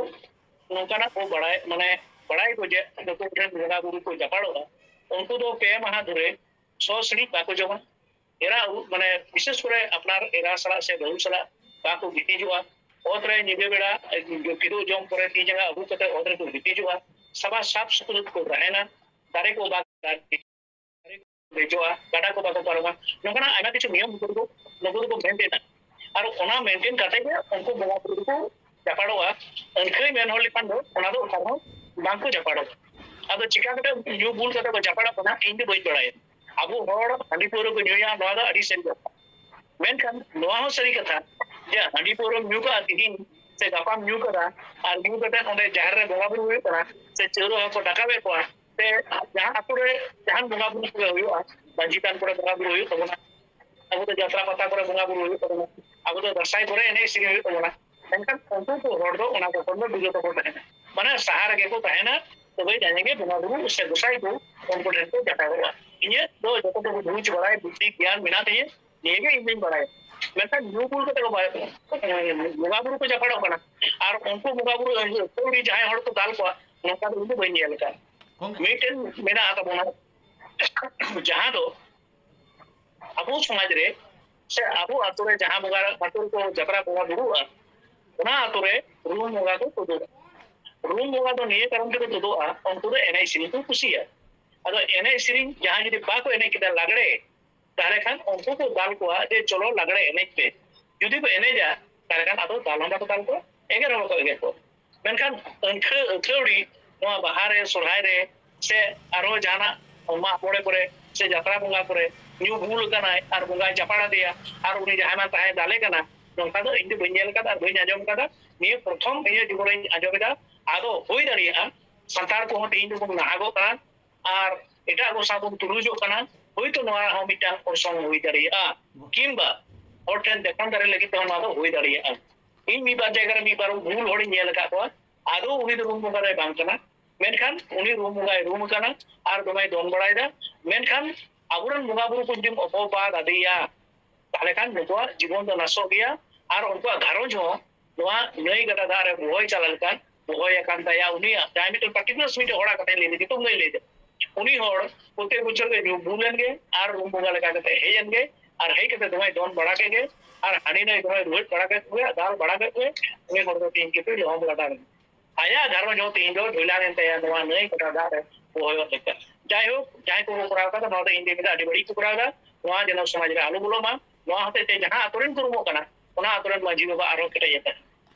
ᱱᱚᱝᱠᱟᱱᱟᱜ ᱠᱚ ᱵᱟᱲᱟᱭ, ᱢᱟᱱᱮ ᱵᱟᱲᱟᱭ ᱠᱚ ᱡᱮ ᱱᱩᱠᱩ ᱴᱷᱮᱱ ᱵᱚᱸᱜᱟ ᱵᱩᱨᱩ ᱠᱚ ᱡᱟᱯᱟᱲᱚᱜᱼᱟ, ᱩᱱᱠᱩ ᱫᱚ ᱯᱮ ᱢᱟᱦᱟ ᱫᱷᱚᱨᱮ ᱥᱚ ᱥᱤᱬᱤᱡ ᱵᱟᱠᱚ ᱡᱚᱢᱟ᱾ ᱮᱨᱟ ᱩᱨᱩ, ᱢᱟᱱᱮ ᱵᱤᱥᱮᱥ ᱠᱚᱨᱮ ᱟᱯᱱᱟᱨ ᱮᱨᱟ ᱥᱟᱞᱟᱜ ᱥᱮ ᱵᱟᱹᱦᱩ ᱥᱟᱞᱟᱜ ᱵᱟᱠᱚ ᱜᱤᱛᱤᱡᱚᱜᱼᱟ᱾ ᱚᱛ ᱨᱮ ᱧᱤᱫᱟᱹ ᱵᱮᱲᱟ ᱠᱤᱫᱩᱵ ᱡᱚᱢ ᱯᱚᱨᱮ ᱛᱤ ᱡᱟᱸᱜᱟ ᱟᱹᱜᱩ ᱠᱟᱛᱮ ᱚᱛ ᱨᱮᱠᱚ ᱜᱤᱛᱤᱡᱚᱜᱼᱟ᱾ ᱥᱟᱵᱟ ᱥᱟᱯ ᱥᱩᱛᱨᱟᱹ ᱠᱚ ᱛᱟᱦᱮᱱᱟ᱾ ᱫᱟᱨᱮ ᱠᱚ ᱵᱟᱠᱚ ᱫᱮᱡᱚᱜᱼᱟ, ᱜᱟᱰᱟ ᱠᱚ ᱵᱟᱠᱚ ᱯᱟᱨᱚᱢᱟ᱾ ᱱᱚᱝᱠᱟᱱᱟᱜ ᱟᱭᱢᱟ ᱠᱤᱪᱷᱩ ᱱᱤᱭᱚᱢ ᱱᱩᱠᱩ ᱫᱚᱠᱚ, ᱱᱩᱠᱩ ᱫᱚᱠᱚ ᱢᱮᱱᱴᱮᱱᱟ᱾ ᱟᱨ ᱚᱱᱟ ᱢᱮᱱᱴᱮᱱ ᱠᱟᱛᱮ ᱜᱮ ᱩᱱᱠᱩ ᱵᱚᱸᱜᱟ ᱵᱩᱨᱩ ᱫᱚᱠᱚ ᱡᱟᱯᱟᱲᱚᱜᱼᱟ᱾ ᱟᱹᱱᱠᱷᱟᱹᱭ ᱢᱮᱱ ᱦᱚᱲ ᱞᱮᱠᱷᱟᱱ ᱫᱚ ᱚᱱᱟ ᱫᱚ ᱚᱠᱟ ᱨᱮᱦᱚᱸ ᱵᱟᱝᱠᱚ ᱡᱟᱯᱟᱲᱚᱜᱼᱟ᱾ ᱟᱫᱚ ᱪᱤᱠᱟ ᱠᱟᱛᱮ ᱧᱩ ᱵᱩᱞ ᱠᱟᱛᱮ ᱠᱚ ᱡᱟᱯᱟᱲᱚᱜ ᱠᱟᱱᱟ, ᱤᱧ ᱫᱚ ᱵᱟᱹᱧ ᱵᱟᱲᱟᱭᱟ᱾ ᱟᱵᱚ ᱦᱚᱲ ᱦᱟᱺᱰᱤ ᱯᱟᱹᱣᱨᱟᱹ ᱠᱚ ᱧᱩᱭᱟ, ᱱᱚᱣᱟ ᱫᱚ ᱟᱹᱰᱤ ᱥᱟᱹᱨᱤ ᱠᱟᱛᱷᱟ᱾ ᱢᱮᱱᱠᱷᱟᱱ ᱱᱚᱣᱟ ᱦᱚᱸ ᱥᱟᱹᱨᱤ ᱠᱟᱛᱷᱟ ᱡᱮ ᱦᱟᱺᱰᱤ ᱯᱟᱹᱣᱨᱟᱹᱢ ᱧᱩ ᱠᱟᱜᱼᱟ ᱛᱤᱦᱤᱧ ᱥᱮ ᱜᱟᱯᱟᱢ ᱧᱩ ᱠᱟᱫᱟ, ᱟᱨ ᱧᱩ ᱠᱟᱛᱮ ᱚᱸᱰᱮ ᱡᱟᱦᱮᱨ ᱨᱮ ᱵᱚᱸᱜᱟ ᱵᱩᱨᱩ ᱦᱩᱭᱩᱜ ᱠᱟᱱᱟ ᱥᱮ ᱪᱟᱹᱣᱨᱟᱹ ᱦᱚᱸᱠᱚ ᱰᱟᱠᱟᱣᱮᱫ ᱠᱚᱣᱟ, ᱥᱮ ᱡᱟᱦᱟᱸ ᱟᱛᱳ ᱨᱮ ᱡᱟᱦᱟᱱ ᱵᱚᱸᱜᱟ ᱵᱩᱨᱩ ᱠᱚᱜᱮ ᱦᱩᱭᱩᱜᱼᱟ, ᱢᱟᱹᱡᱷᱤ ᱛᱷᱟᱱ ᱠᱚᱨᱮ ᱵᱚᱸᱜᱟ ᱵᱩᱨᱩ ᱦᱩᱭᱩᱜ ᱛᱟᱵᱚᱱᱟ, ᱟᱵᱚ ᱫᱚ ᱡᱟᱛᱨᱟ ᱯᱟᱛᱟ ᱠᱚᱨᱮ ᱵᱚᱸᱜᱟ ᱵᱩᱨᱩ ᱦᱩᱭᱩᱜ ᱛᱟᱵᱚᱱᱟ, ᱟᱵᱚ ᱫᱚ ᱫᱟᱸᱥᱟᱭ ᱠᱚᱨᱮ ᱮᱱᱮᱡ ᱥᱮᱨᱮᱧ ᱦᱩᱭᱩᱜ ᱛᱟᱵᱚᱱᱟ᱾ ᱢᱮᱱᱠᱷᱟᱱ ᱩᱱᱠᱩ ᱠᱚ ᱦᱚᱲ ᱫᱚ ᱚᱱᱟ ᱠᱚ ᱠᱷᱚᱱ ᱫᱚ ᱫᱩᱨᱮ ᱛᱮᱠᱚ ᱛᱟᱦᱮᱱᱟ, ᱢᱟᱱᱮ ᱥᱟᱦᱟ ᱨᱮᱜᱮ ᱠᱚ ᱛᱟᱦᱮᱱᱟ᱾ ᱛᱚᱵᱮ ᱡᱟᱦᱟᱸᱭ ᱜᱮ ᱵᱚᱸᱜᱟ ᱵᱩᱨᱩ ᱥᱮ ᱜᱚᱸᱥᱟᱭ ᱠᱚ ᱩᱱᱠᱩ ᱴᱷᱮᱱ ᱠᱚ ᱡᱟᱴᱟᱜᱚᱜᱼᱟ᱾ ᱤᱧᱟᱹᱜ ᱫᱚ ᱡᱚᱛᱚ ᱴᱩᱠᱩ ᱵᱩᱡᱽ ᱵᱟᱲᱟᱭ, ᱵᱩᱫᱽᱫᱷᱤ ᱜᱮᱭᱟᱱ ᱢᱮᱱᱟᱜ ᱛᱤᱧᱟᱹ, ᱱᱤᱭᱟᱹ ᱜᱮ ᱤᱧ ᱫᱩᱧ ᱵᱟᱲᱟᱭᱟ᱾ ᱢᱮᱱᱠᱷᱟᱱ ᱧᱩ ᱵᱩᱞ ᱠᱟᱛᱮ ᱠᱚ ᱵᱟᱭ-, ᱵᱚᱸᱜᱟ ᱵᱩᱨᱩ ᱠᱚ ᱡᱟᱯᱟᱲᱚᱜ ᱠᱟᱱᱟ, ᱟᱨ ᱩᱱᱠᱩ ᱵᱚᱸᱜᱟ ᱵᱩᱨᱩ ᱟᱹᱛᱷᱟᱹᱣᱲᱤ ᱡᱟᱦᱟᱸᱭ ᱦᱚᱲ ᱠᱚ ᱫᱟᱞ ᱠᱚᱣᱟ, ᱱᱚᱝᱠᱟ ᱫᱚ ᱤᱧ ᱫᱚ ᱵᱟᱹᱧ ᱧᱮᱞ ᱟᱠᱟᱫᱟ᱾ ᱜᱚᱝᱠᱮ᱾ ᱢᱤᱫᱴᱮᱱ ᱢᱮᱱᱟᱜ ᱛᱟᱵᱚᱱᱟ, ᱡᱟᱦᱟᱸ ᱫᱚ ᱟᱵᱚ ᱥᱚᱢᱟᱡᱽ ᱨᱮ ᱥᱮ ᱟᱵᱚ ᱟᱛᱳ ᱨᱮ ᱡᱟᱦᱟᱸ ᱵᱚᱸᱜᱟ, ᱟᱛᱳ ᱨᱮᱠᱚ ᱡᱟᱛᱨᱟ ᱵᱚᱸᱜᱟ ᱵᱩᱨᱩᱜᱼᱟ, ᱚᱱᱟ ᱟᱛᱳ ᱨᱮ ᱨᱩᱢ ᱵᱚᱸᱜᱟ ᱠᱚ ᱛᱩᱫᱩᱜᱼᱟ᱾ ᱨᱩᱢ ᱵᱚᱸᱜᱟ ᱫᱚ ᱱᱤᱭᱟᱹ ᱠᱟᱨᱚᱱ ᱛᱮᱠᱚ ᱛᱩᱫᱩᱜᱼᱟ, ᱩᱱᱠᱩ ᱫᱚ ᱮᱱᱮᱡ ᱥᱮᱨᱮᱧ ᱠᱚ ᱠᱩᱥᱤᱭᱟᱜᱼᱟ᱾ ᱟᱫᱚ ᱮᱱᱮᱡ ᱥᱮᱨᱮᱧ ᱡᱟᱦᱟᱸᱭ ᱡᱩᱫᱤ ᱵᱟᱠᱚ ᱮᱱᱮᱡ ᱠᱮᱫᱟ ᱞᱟᱜᱽᱲᱮ, ᱛᱟᱦᱚᱞᱮ ᱠᱷᱟᱱ ᱩᱱᱠᱩ ᱠᱚ ᱫᱟᱞ ᱠᱚᱣᱟ ᱡᱮ, "ᱪᱚᱞᱚ ᱞᱟᱜᱽᱲᱮ ᱮᱱᱮᱡ ᱯᱮ᱾" ᱡᱩᱫᱤ ᱠᱚ ᱮᱱᱮᱡᱟ, ᱛᱟᱦᱚᱞᱮ ᱠᱷᱟᱱ ᱟᱫᱚ ᱫᱟᱞ ᱦᱚᱸ ᱵᱟᱠᱚ ᱫᱟᱞ ᱠᱚᱣᱟ, ᱮᱜᱮᱨ ᱦᱚᱸ ᱵᱟᱠᱚ ᱮᱜᱮᱨ ᱠᱚᱣᱟ᱾ ᱢᱮᱱᱠᱷᱟᱱ ᱟᱹᱱᱠᱷᱟᱹ ᱟᱹᱛᱷᱟᱹᱣᱲᱤ ᱱᱚᱣᱟ ᱵᱟᱦᱟ ᱨᱮ, ᱥᱚᱨᱦᱟᱭ ᱨᱮ, ᱥᱮ ᱟᱨᱦᱚᱸ ᱡᱟᱦᱟᱱᱟᱜ ᱢᱟᱜ ᱢᱚᱬᱮ ᱠᱚᱨᱮ ᱥᱮ ᱡᱟᱛᱨᱟ ᱵᱚᱸᱜᱟ ᱠᱚᱨᱮ ᱧᱩ ᱵᱩᱞ ᱟᱠᱟᱱᱟᱭ ᱟᱨ ᱵᱚᱸᱜᱟᱭ ᱪᱟᱯᱟᱲ ᱟᱫᱮᱭᱟ, ᱟᱨ ᱩᱱᱤ ᱡᱟᱦᱟᱸᱭ ᱢᱟ ᱛᱟᱦᱮᱸ ᱫᱟᱞᱮ ᱠᱟᱱᱟ, ᱱᱚᱝᱠᱟ ᱫᱚ ᱤᱧ ᱫᱚ ᱵᱟᱹᱧ ᱧᱮᱞ ᱟᱠᱟᱫᱟ ᱟᱨ ᱵᱟᱹᱧ ᱟᱸᱡᱚᱢ ᱟᱠᱟᱫᱟ᱾ ᱱᱤᱭᱟᱹ ᱯᱨᱚᱛᱷᱚᱢ ᱤᱧᱟᱹᱜ ᱡᱤᱵᱚᱱ ᱨᱤᱧ ᱟᱸᱡᱚᱢ ᱮᱫᱟ᱾ ᱟᱫᱚ ᱦᱩᱭ ᱫᱟᱲᱮᱭᱟᱜᱼᱟ ᱥᱟᱱᱛᱟᱲ ᱠᱚᱦᱚᱸ ᱛᱮᱦᱮᱧ ᱫᱚᱵᱚᱱ ᱱᱟᱦᱟᱜᱚᱜ ᱠᱟᱱᱟ, ᱟᱨ ᱮᱴᱟᱜ ᱠᱚ ᱥᱟᱶ ᱵᱚᱱ ᱛᱩᱞᱩᱡᱚᱜ ᱠᱟᱱᱟ, ᱦᱳᱭᱛᱳ ᱱᱚᱣᱟ ᱦᱚᱸ ᱢᱤᱫᱴᱟᱝ ᱚᱨᱥᱚᱝ ᱦᱩᱭ ᱫᱟᱲᱮᱭᱟᱜᱼᱟ, ᱠᱤᱝᱵᱟ ᱦᱚᱲ ᱴᱷᱮᱱ ᱫᱮᱠᱷᱟᱣ ᱫᱟᱲᱮ ᱞᱟᱹᱜᱤᱫ ᱛᱮᱦᱚᱸ ᱱᱚᱣᱟ ᱫᱚ ᱦᱩᱭ ᱫᱟᱲᱮᱭᱟᱜᱼᱟ᱾ ᱤᱧ ᱢᱤᱫ ᱵᱟᱨ ᱡᱟᱭᱜᱟ ᱨᱮ ᱢᱤᱫ ᱵᱟᱨ ᱵᱷᱩᱞ ᱦᱚᱲᱤᱧ ᱧᱮᱞ ᱟᱠᱟᱫ ᱠᱚᱣᱟ, ᱟᱫᱚ ᱩᱱᱤ ᱫᱚ ᱨᱩᱢ ᱵᱚᱸᱜᱟ ᱫᱚᱭ ᱵᱟᱝ ᱠᱟᱱᱟ᱾ ᱢᱮᱱᱠᱷᱟᱱ ᱩᱱᱤ ᱨᱩᱢ ᱵᱚᱸᱜᱟᱭ ᱨᱩᱢ ᱟᱠᱟᱱᱟ ᱟᱨ ᱫᱚᱢᱮᱭ ᱫᱚᱱ ᱵᱟᱲᱟᱭᱮᱫᱟ᱾ ᱢᱮᱱᱠᱷᱟᱱ ᱟᱵᱚᱨᱮᱱ ᱵᱚᱸᱜᱟ ᱵᱩᱨᱩ ᱠᱚ ᱡᱩᱫᱤᱢ ᱚᱯᱚᱵᱟᱫ ᱟᱫᱮᱭᱟ, ᱛᱟᱦᱚᱞᱮ ᱠᱷᱟᱱ ᱱᱩᱠᱩᱣᱟᱜ ᱡᱤᱵᱚᱱ ᱫᱚ ᱱᱟᱥᱚᱜ ᱜᱮᱭᱟ ᱟᱨ ᱩᱱᱠᱩᱣᱟᱜ ᱜᱷᱟᱨᱚᱸᱡᱽ ᱦᱚᱸ ᱱᱚᱣᱟ ᱱᱟᱹᱭ ᱜᱟᱰᱟ ᱫᱟᱜ ᱨᱮ ᱵᱚᱦᱚᱭ ᱪᱟᱞᱟᱣ ᱞᱮᱠᱟᱱ ᱵᱚᱦᱚᱭ ᱟᱠᱟᱱ ᱛᱟᱭᱟ᱾ ᱩᱱᱤᱭᱟᱜ ᱡᱟᱦᱟᱸᱭ ᱢᱤᱫᱴᱮᱱ particular ᱢᱤᱫᱴᱮᱱ ᱦᱚᱲᱟᱜ ᱠᱟᱛᱷᱟᱧ ᱞᱟᱹᱭ ᱮᱫᱟ, ᱧᱩᱛᱩᱢ ᱵᱟᱹᱧ ᱞᱟᱹᱭ ᱮᱫᱟ, ᱩᱱᱤ ᱦᱚᱲ ᱯᱨᱚᱛᱮᱠ ᱵᱚᱪᱷᱚᱨ ᱜᱮ ᱧᱩ ᱵᱩᱞ ᱮᱱ ᱜᱮ ᱟᱨ ᱨᱩᱢ ᱵᱚᱸᱜᱟ ᱞᱮᱠᱟ ᱠᱟᱛᱮ ᱦᱮᱡ ᱮᱱ ᱜᱮ ᱟᱨ ᱦᱮᱡ ᱠᱟᱛᱮ ᱫᱚᱢᱮᱭ ᱫᱚᱱ ᱵᱟᱲᱟ ᱠᱮᱫ ᱜᱮ ᱟᱨ ᱦᱟᱹᱱᱤ ᱱᱟᱹᱭ ᱫᱚᱢᱮᱭ ᱨᱩᱣᱟᱹᱲ ᱵᱟᱲᱟ ᱠᱮᱫ ᱜᱮ, ᱫᱟᱞ ᱵᱟᱲᱟ ᱠᱮᱫ ᱜᱮ, ᱩᱱᱤ ᱦᱚᱲ ᱫᱚ ᱛᱮᱦᱮᱧ ᱠᱤᱱᱛᱩ ᱞᱚᱦᱚᱢ ᱜᱟᱰᱟ ᱨᱮ ᱟᱭᱟᱜ ᱜᱷᱟᱨᱚᱸᱡᱽ ᱦᱚᱸ ᱛᱮᱦᱮᱧ ᱫᱚ ᱰᱷᱚᱭᱞᱟᱱ ᱮᱱ ᱛᱟᱭᱟ ᱱᱚᱣᱟ ᱱᱟᱹᱭ ᱜᱟᱰᱟ ᱫᱟᱜ ᱨᱮ ᱵᱚᱦᱚᱭᱚᱜ ᱞᱮᱠᱟ᱾ ᱡᱟᱭᱦᱳᱠ, ᱡᱟᱦᱟᱸᱭ ᱠᱚᱠᱚ ᱠᱚᱨᱟᱣ ᱠᱟᱫᱟ, ᱱᱚᱣᱟ ᱫᱚ ᱤᱧ ᱫᱚᱧ ᱢᱮᱱᱫᱟ ᱟᱹᱰᱤ ᱵᱟᱹᱲᱤᱡ ᱠᱚ ᱠᱚᱨᱟᱣ ᱮᱫᱟ᱾ ᱱᱚᱣᱟ ᱡᱮᱱᱚ ᱥᱚᱢᱟᱡᱽ ᱨᱮ ᱟᱞᱚ ᱵᱚᱞᱚᱜ ᱢᱟ, ᱱᱚᱣᱟ ᱦᱚᱛᱮᱡ ᱛᱮ ᱡᱟᱦᱟᱸ ᱟᱛᱳ ᱨᱮᱱ ᱠᱚ ᱨᱩᱢᱚᱜ ᱠᱟᱱᱟ, ᱚᱱᱟ ᱟᱛᱳ ᱨᱮᱱ ᱢᱟᱹᱡᱷᱤ ᱵᱟᱵᱟ ᱟᱨᱦᱚᱸ ᱠᱮᱴᱮᱡ ᱮ ᱛᱟᱦᱮᱱᱟ᱾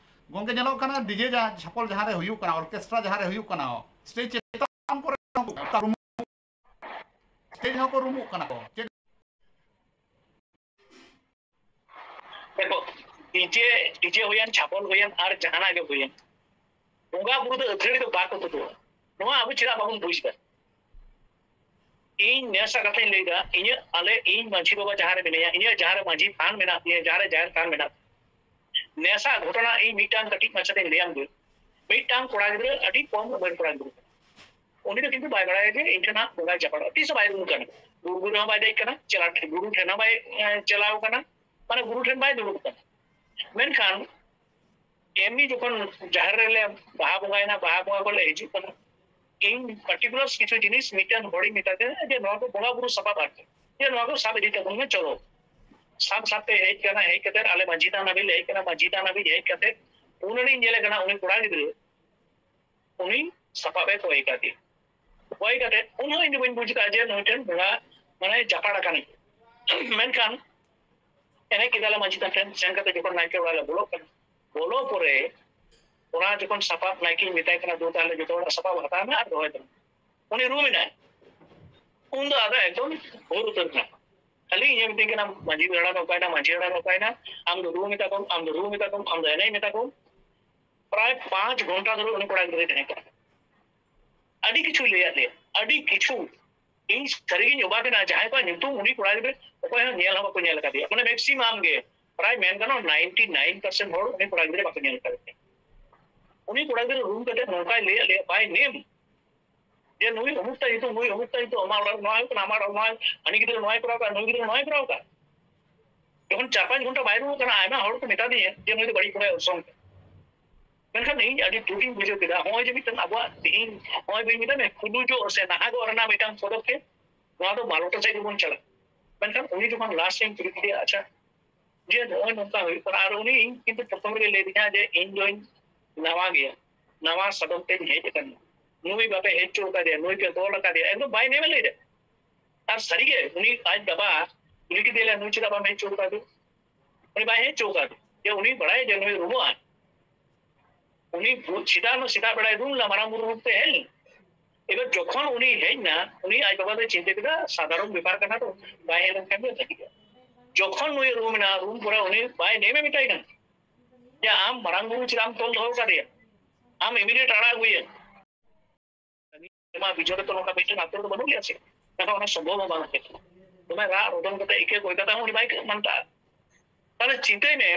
ᱜᱚᱝᱠᱮ, ᱧᱮᱞᱚᱜ ᱠᱟᱱᱟ ᱰᱤᱡᱮ ᱡᱟᱦᱟᱸ ᱪᱷᱟᱯᱚᱞ ᱡᱟᱦᱟᱸ ᱨᱮ ᱦᱩᱭᱩᱜ ᱠᱟᱱᱟ, ᱚᱨᱠᱮᱥᱴᱨᱟ ᱡᱟᱦᱟᱸ ᱨᱮ ᱦᱩᱭᱩᱜ ᱠᱟᱱᱟ, ᱥᱴᱮᱡᱽ ᱪᱮᱛᱟᱱ ᱠᱚᱨᱮ ᱥᱴᱮᱡᱽ ᱦᱚᱸᱠᱚ ᱨᱩᱢᱩᱜ ᱠᱟᱱᱟ ᱠᱚ᱾ ᱪᱮᱫ? ᱫᱮᱠᱷᱚ, ᱰᱤᱡᱮ, ᱰᱤᱡᱮ ᱦᱩᱭᱮᱱ, ᱪᱷᱟᱯᱚᱞ ᱦᱩᱭᱮᱱ, ᱟᱨ ᱡᱟᱦᱟᱱᱟᱜ ᱜᱮ ᱦᱩᱭᱮᱱ, ᱵᱚᱸᱜᱟ ᱵᱩᱨᱩ ᱫᱚ ᱟᱹᱛᱷᱟᱹᱲᱤ ᱫᱚ ᱵᱟᱠᱚ ᱛᱩᱫᱩᱜᱼᱟ᱾ ᱱᱚᱣᱟ ᱟᱵᱚ ᱪᱮᱫᱟᱜ ᱵᱟᱵᱚᱱ ᱵᱩᱡᱽ ᱮᱫᱟ? ᱤᱧ ᱱᱮᱥᱟᱜ ᱠᱟᱛᱷᱟᱧ ᱞᱟᱹᱭ ᱮᱫᱟ, ᱤᱧᱟᱹᱜ, ᱟᱞᱮ, ᱤᱧ ᱢᱟᱹᱡᱷᱤ ᱵᱟᱵᱟ ᱡᱟᱦᱟᱸ ᱨᱮ ᱢᱮᱱᱟᱭᱟ, ᱤᱧᱟᱹᱜ ᱡᱟᱦᱟᱸ ᱨᱮ ᱢᱟᱹᱡᱷᱤ ᱛᱷᱟᱱ ᱢᱮᱱᱟᱜ ᱛᱤᱧᱟᱹ, ᱡᱟᱦᱟᱸ ᱨᱮ ᱡᱟᱦᱮᱨ ᱛᱷᱟᱱ ᱢᱮᱱᱟᱜ ᱛᱤᱧᱟᱹ, ᱱᱮᱥᱟᱜ ᱜᱷᱚᱴᱚᱱᱟ ᱤᱧ ᱢᱤᱫᱴᱟᱝ ᱠᱟᱹᱴᱤᱡ ᱢᱟᱪᱷᱟ ᱛᱮᱧ ᱞᱟᱹᱭᱟᱢ ᱜᱮ᱾ ᱢᱤᱫᱴᱟᱝ ᱠᱚᱲᱟ ᱜᱤᱫᱽᱨᱟᱹ, ᱟᱹᱰᱤ ᱠᱚᱢ ᱩᱢᱮᱨ ᱠᱚᱲᱟ ᱜᱤᱫᱽᱨᱟᱹ, ᱩᱱᱤ ᱫᱚ ᱠᱤᱱᱛᱩ ᱵᱟᱭ ᱵᱟᱲᱟᱭᱟ ᱡᱮ ᱤᱧ ᱴᱷᱮᱱ ᱦᱟᱸᱜ ᱵᱚᱸᱜᱟᱭ ᱪᱟᱯᱟᱲᱚᱜᱼᱟ, ᱛᱤᱥ ᱦᱚᱸ ᱵᱟᱭ ᱨᱩᱢ ᱠᱟᱱᱟ, ᱜᱩᱨᱩ ᱨᱮᱦᱚᱸ ᱵᱟᱭ ᱫᱮᱡ ᱠᱟᱱᱟ, ᱪᱮᱞᱟ ᱴᱷᱮᱱ, ᱜᱩᱨᱩ ᱴᱷᱮᱱ ᱦᱚᱸ ᱵᱟᱭ, ᱮ, ᱪᱟᱞᱟᱣ ᱠᱟᱱᱟ, ᱢᱟᱱᱮ ᱜᱩᱨᱩ ᱴᱷᱮᱱ ᱵᱟᱭ ᱫᱩᱲᱩᱵ ᱠᱟᱱᱟ᱾ ᱢᱮᱱᱠᱷᱟᱱ ᱮᱢᱱᱤ ᱡᱚᱠᱷᱚᱱ ᱡᱟᱦᱮᱨ ᱨᱮᱞᱮ ᱵᱟᱦᱟ ᱵᱚᱸᱜᱟᱭᱮᱱᱟ, ᱵᱟᱦᱟ ᱵᱚᱸᱜᱟ ᱠᱷᱚᱱ ᱞᱮ ᱦᱤᱡᱩᱜ ᱠᱟᱱᱟ, ᱤᱧ particular ᱠᱤᱪᱷᱩ ᱡᱤᱱᱤᱥ ᱢᱤᱫᱴᱮᱱ ᱦᱚᱲᱤᱧ ᱢᱮᱛᱟ ᱫᱮᱭᱟ ᱡᱮ ᱱᱚᱣᱟ ᱫᱚ ᱵᱚᱸᱜᱟ ᱵᱩᱨᱩ ᱥᱟᱯᱟᱵ ᱟᱨᱠᱤ, ᱡᱮ ᱱᱚᱣᱟ ᱠᱚ ᱥᱟᱵ ᱤᱫᱤ ᱛᱟᱵᱚᱱ ᱢᱮ, ᱪᱚᱞᱚ᱾ ᱥᱟᱵ ᱥᱟᱵ ᱛᱮ ᱦᱮᱡ ᱠᱟᱱᱟ, ᱦᱮᱡ ᱠᱟᱛᱮ ᱟᱞᱮ ᱢᱟᱹᱡᱷᱤ ᱛᱷᱟᱱ ᱦᱟᱹᱵᱤᱡ ᱞᱮ ᱦᱮᱡ ᱠᱟᱱᱟ, ᱢᱟᱹᱡᱷᱤ ᱛᱷᱟᱱ ᱦᱟᱹᱵᱤᱡ ᱦᱮᱡ ᱠᱟᱛᱮ ᱩᱱ ᱨᱮᱧ ᱧᱮᱞᱮ ᱠᱟᱱᱟ ᱩᱱᱤ ᱠᱚᱲᱟ ᱜᱤᱫᱽᱨᱟᱹ ᱩᱱᱤ ᱥᱟᱯᱟᱵ ᱮ ᱠᱚᱭ ᱠᱟᱫᱮᱭᱟ᱾ ᱠᱚᱭ ᱠᱟᱛᱮ ᱩᱱ ᱦᱚᱸ ᱤᱧ ᱫᱚ ᱵᱟᱹᱧ ᱵᱩᱡᱽ ᱠᱟᱜᱼᱟ ᱡᱮ ᱱᱩᱭ ᱴᱷᱮᱱ ᱵᱚᱸᱜᱟ ᱢᱟᱱᱮ ᱡᱟᱯᱟᱲ ᱟᱠᱟᱱᱟᱭ᱾ ᱢᱮᱱᱠᱷᱟᱱ ᱮᱱᱮᱡ ᱠᱮᱫᱟᱞᱮ ᱢᱟᱹᱡᱷᱤ ᱛᱷᱟᱱ ᱴᱷᱮᱱ ᱥᱮᱱ ᱠᱟᱛᱮ ᱡᱚᱠᱷᱚᱱ ᱱᱟᱭᱠᱮ ᱚᱲᱟᱜ ᱞᱮ ᱵᱚᱞᱚᱜ ᱠᱟᱱᱟ, ᱵᱚᱞᱚ ᱯᱚᱨᱮ ᱚᱱᱟ ᱡᱚᱠᱷᱚᱱ ᱥᱟᱯᱟᱵ ᱱᱟᱭᱠᱮᱧ ᱢᱮᱛᱟᱭ ᱠᱟᱱᱟ, "ᱫᱩ ᱛᱟᱦᱞᱮ ᱡᱚᱛᱚ ᱦᱚᱲᱟᱜ ᱥᱟᱯᱟᱵ ᱦᱟᱛᱟᱣ ᱢᱮ ᱟᱨ ᱫᱚᱦᱚᱭ ᱛᱟᱢ", ᱩᱱᱤ ᱨᱩᱢ ᱮᱱᱟᱭ᱾ ᱩᱱ ᱫᱚ ᱟᱫᱚ ᱮᱠᱫᱚᱢ ᱵᱷᱳᱨ ᱩᱛᱟᱹᱨ ᱮᱱᱟ᱾ ᱠᱷᱟᱹᱞᱤ ᱤᱧᱮ ᱢᱤᱛᱟᱹᱧ ᱠᱟᱱᱟ, "ᱢᱟᱹᱡᱷᱤ ᱦᱟᱲᱟᱢ ᱚᱠᱟᱭᱮᱱᱟ, ᱢᱟᱹᱡᱷᱤ ᱦᱟᱲᱟᱢ ᱚᱠᱟᱭᱮᱱᱟ, ᱟᱢ ᱫᱚ ᱨᱩ ᱢᱮᱛᱟ ᱠᱚᱢ, ᱟᱢ ᱫᱚ ᱨᱩ ᱢᱮᱛᱟ ᱠᱚᱢ, ᱟᱢ ᱫᱚ ᱮᱱᱮᱡ ᱢᱮᱛᱟ ᱠᱚᱢ᱾" ᱯᱨᱟᱭ ᱯᱟᱸᱪ ᱜᱷᱚᱱᱴᱟ ᱫᱷᱚᱨᱮ ᱩᱱᱤ ᱠᱚᱲᱟ ᱜᱤᱫᱽᱨᱟᱹᱭ ᱛᱟᱦᱮᱸ ᱠᱟᱱᱟ᱾ ᱟᱹᱰᱤ ᱠᱤᱪᱷᱩᱭ ᱞᱟᱹᱭᱟᱫ ᱞᱮᱭᱟ, ᱟᱹᱰᱤ ᱠᱤᱪᱷᱩ᱾ ᱤᱧ ᱥᱟᱹᱨᱤᱜᱤᱧ ᱚᱵᱟᱠ ᱮᱱᱟ, ᱡᱟᱦᱟᱸᱭ ᱠᱚᱣᱟᱜ ᱧᱩᱛᱩᱢ ᱩᱱᱤ ᱠᱚᱲᱟ ᱜᱤᱫᱽᱨᱟᱹ ᱚᱠᱚᱭ ᱦᱚᱸ ᱧᱮᱞ ᱦᱚᱸ ᱵᱟᱠᱚ ᱧᱮᱞ ᱟᱠᱟᱫᱮᱭᱟ᱾ ᱢᱟᱱᱮ maximum ᱜᱮ, ᱯᱨᱟᱭ ᱢᱮᱱ ᱜᱟᱱᱚᱜᱼᱟ ninety nine percent ᱦᱚᱲ ᱩᱱᱤ ᱠᱚᱲᱟ ᱜᱤᱫᱽᱨᱟᱹ ᱵᱟᱠᱚ ᱧᱮᱞ ᱟᱠᱟᱫᱮᱭᱟ᱾ ᱩᱱᱤ ᱠᱚᱲᱟ ᱜᱤᱫᱽᱨᱟᱹ ᱨᱩᱢ ᱠᱟᱛᱮ ᱱᱚᱝᱠᱟᱭ ᱞᱟᱹᱭᱟᱫ ᱞᱮᱭᱟ by name, ᱡᱮ ᱱᱩᱭ ᱚᱢᱩᱠ ᱛᱟᱭ ᱧᱩᱛᱩᱢ, ᱱᱩᱭ ᱚᱢᱩᱠ ᱛᱟᱭ ᱧᱩᱛᱩᱢ, ᱟᱢᱟᱜ ᱚᱲᱟᱜ ᱨᱮ ᱱᱚᱣᱟ ᱦᱩᱭᱩᱜ ᱠᱟᱱᱟ, ᱟᱢᱟᱜ ᱚᱲᱟᱜ ᱨᱮ ᱱᱚᱣᱟ, ᱦᱟᱹᱱᱤ ᱜᱤᱫᱽᱨᱟᱹ ᱱᱚᱣᱟᱭ ᱠᱚᱨᱟᱣ ᱠᱟᱜ, ᱱᱩᱭ ᱜᱤᱫᱽᱨᱟᱹ ᱱᱚᱣᱟᱭ ᱠᱚᱨᱟᱣ ᱠᱟᱜ᱾ ᱡᱚᱠᱷᱚᱱ ᱪᱟᱨ ᱯᱟᱸᱪ ᱜᱷᱚᱱᱴᱟ ᱵᱟᱭ ᱨᱩᱣᱟᱹᱲ ᱠᱟᱱᱟ, ᱟᱭᱢᱟ ᱦᱚᱲ ᱠᱚ ᱢᱮᱛᱟ ᱫᱤᱧᱟ ᱡᱮ ᱱᱩᱭ ᱫᱚ ᱵᱟᱹᱲᱤᱡ ᱵᱚᱸᱜᱟᱭ ᱚᱨᱥᱚᱝ ᱠᱟᱱᱟ᱾ ᱢᱮᱱᱠᱷᱟᱱ ᱤᱧ ᱟᱹᱰᱤ ᱫᱩᱠᱤᱧ ᱵᱩᱡᱷᱟᱹᱣ ᱠᱮᱫᱟ᱾ ᱱᱚᱜᱼᱚᱭ ᱡᱮ ᱢᱤᱫᱴᱟᱝ ᱟᱵᱚᱣᱟᱜ ᱛᱮᱦᱤᱧ, ᱱᱚᱜᱼᱚᱭ ᱵᱟᱹᱧ ᱢᱮᱛᱟᱜ ᱢᱮ, ᱠᱩᱞᱩᱡᱚᱜ ᱥᱮ ᱱᱟᱦᱟᱜᱚᱜ ᱨᱮᱱᱟᱜ ᱢᱤᱫᱴᱟᱝ ᱯᱚᱫᱚᱠᱷᱮᱯ, ᱱᱚᱣᱟ ᱫᱚ ᱢᱟᱞᱚᱴ ᱥᱮᱫ ᱜᱮᱵᱚᱱ ᱪᱟᱞᱟᱜ᱾ ᱢᱮᱱᱠᱷᱟᱱ ᱩᱱᱤ ᱡᱚᱠᱷᱚᱱ last time ᱠᱩᱞᱤ ᱠᱮᱫᱮᱭᱟ, ᱟᱪᱪᱷᱟ, ᱡᱮ ᱱᱚᱜᱼᱚᱭ ᱱᱚᱝᱠᱟ ᱦᱩᱭᱩᱜ ᱠᱟᱱᱟ, ᱟᱨ ᱩᱱᱤ ᱤᱧ ᱠᱤᱱᱛᱩ ᱯᱨᱚᱛᱷᱚᱢ ᱨᱮᱜᱮ ᱞᱟᱹᱭ ᱫᱤᱧᱟ ᱡᱮ ᱤᱧ ᱫᱚᱧ ᱱᱟᱣᱟ ᱜᱮᱭᱟ, ᱱᱟᱣᱟ ᱥᱟᱫᱚᱢ ᱛᱮᱧ ᱦᱮᱡ ᱟᱠᱟᱱᱟ, ᱱᱩᱭ ᱵᱟᱯᱮ ᱦᱮᱡ ᱦᱚᱪᱚ ᱟᱠᱟᱫᱮᱭᱟ, ᱱᱩᱭ ᱯᱮ ᱛᱚᱞ ᱟᱠᱟᱫᱮᱭᱟ, ᱮᱠᱫᱚᱢ by name ᱮ ᱞᱟᱹᱭ ᱫᱟ᱾ ᱟᱨ ᱥᱟᱹᱨᱤᱜᱮ ᱩᱱᱤ ᱟᱡ ᱵᱟᱵᱟ ᱠᱩᱞᱤ ᱠᱮᱫᱮᱭᱟ, ᱱᱩᱭ ᱪᱮᱫᱟᱜ ᱵᱟᱢ ᱦᱮᱡ ᱦᱚᱪᱚ ᱟᱠᱟᱫᱮ? ᱩᱱᱤ ᱵᱟᱭ ᱦᱮᱡ ᱦᱚᱪᱚ ᱟᱠᱟᱫᱮ, ᱡᱮ ᱩᱱᱤ ᱵᱟᱲᱟᱭᱟ ᱡᱮ ᱱᱩᱭ ᱨᱩᱢᱚᱜᱼᱟᱭ᱾ ᱩᱱᱤ ᱵᱩ-, ᱥᱮᱛᱟᱜ ᱦᱚᱸ ᱥᱮᱛᱟᱜ ᱵᱮᱲᱟᱭ ᱨᱩᱢ ᱞᱮᱱᱟ, ᱢᱟᱨᱟᱝ ᱵᱩᱨᱩ ᱨᱩᱯ ᱛᱮ ᱦᱮᱡ ᱞᱮᱱᱟ᱾ ᱮᱵᱟᱨ ᱡᱚᱠᱷᱚᱱ ᱩᱱᱤ ᱦᱮᱡ ᱮᱱᱟ, ᱩᱱᱤ ᱟᱡ ᱵᱟᱵᱟ ᱫᱚᱭ ᱪᱤᱱᱛᱟᱹ ᱠᱮᱫᱟ ᱥᱟᱫᱷᱟᱨᱚᱱ ᱵᱮᱯᱟᱨ ᱠᱟᱱᱟ ᱛᱚ, ᱵᱟᱭ ᱦᱮᱡ ᱞᱮᱱᱠᱷᱟᱱ ᱜᱮ ᱵᱷᱟᱹᱜᱤᱜᱼᱟ᱾ ᱡᱚᱠᱷᱚᱱ ᱱᱩᱭ ᱨᱩᱢ ᱮᱱᱟ, ᱨᱩᱢ ᱯᱚᱨᱮ ᱩᱱᱤ by name ᱮ ᱢᱮᱛᱟᱭ ᱠᱟᱱᱟ ᱡᱮ, "ᱟᱢ ᱢᱟᱨᱟᱝ ᱵᱩᱨᱩ ᱪᱮᱫᱟᱜ ᱮᱢ ᱛᱚᱞ ᱫᱚᱦᱚ ᱠᱟᱫᱮᱭᱟ? ᱟᱢ immediate ᱟᱲᱟᱜ ᱟᱹᱜᱩᱭᱮᱢ᱾" ᱱᱚᱣᱟ ᱵᱤᱡᱚᱭ ᱨᱮ ᱛᱚ ᱱᱚᱝᱠᱟ ᱢᱤᱫᱴᱮᱱ ᱟᱛᱳ ᱨᱮᱫᱚ ᱵᱟᱹᱱᱩᱜ ᱞᱮᱭᱟ ᱥᱮ, ᱢᱮᱱᱠᱷᱟᱱ ᱚᱱᱟ ᱥᱚᱢᱵᱷᱚᱵ ᱦᱚᱸ ᱵᱟᱝ ᱦᱩᱭᱩᱜ ᱠᱟᱱᱟ᱾ ᱫᱚᱢᱮ ᱨᱟᱜ ᱨᱚᱫᱚᱱ ᱠᱟᱛᱮ ᱤᱠᱟᱹ ᱠᱚᱭ ᱠᱟᱛᱮ ᱦᱚᱸ ᱩᱱᱤ ᱵᱟᱭ ᱢᱟᱱᱛᱟᱜᱼᱟ᱾ ᱛᱟᱦᱞᱮ ᱪᱤᱱᱛᱟᱹᱭ ᱢᱮ,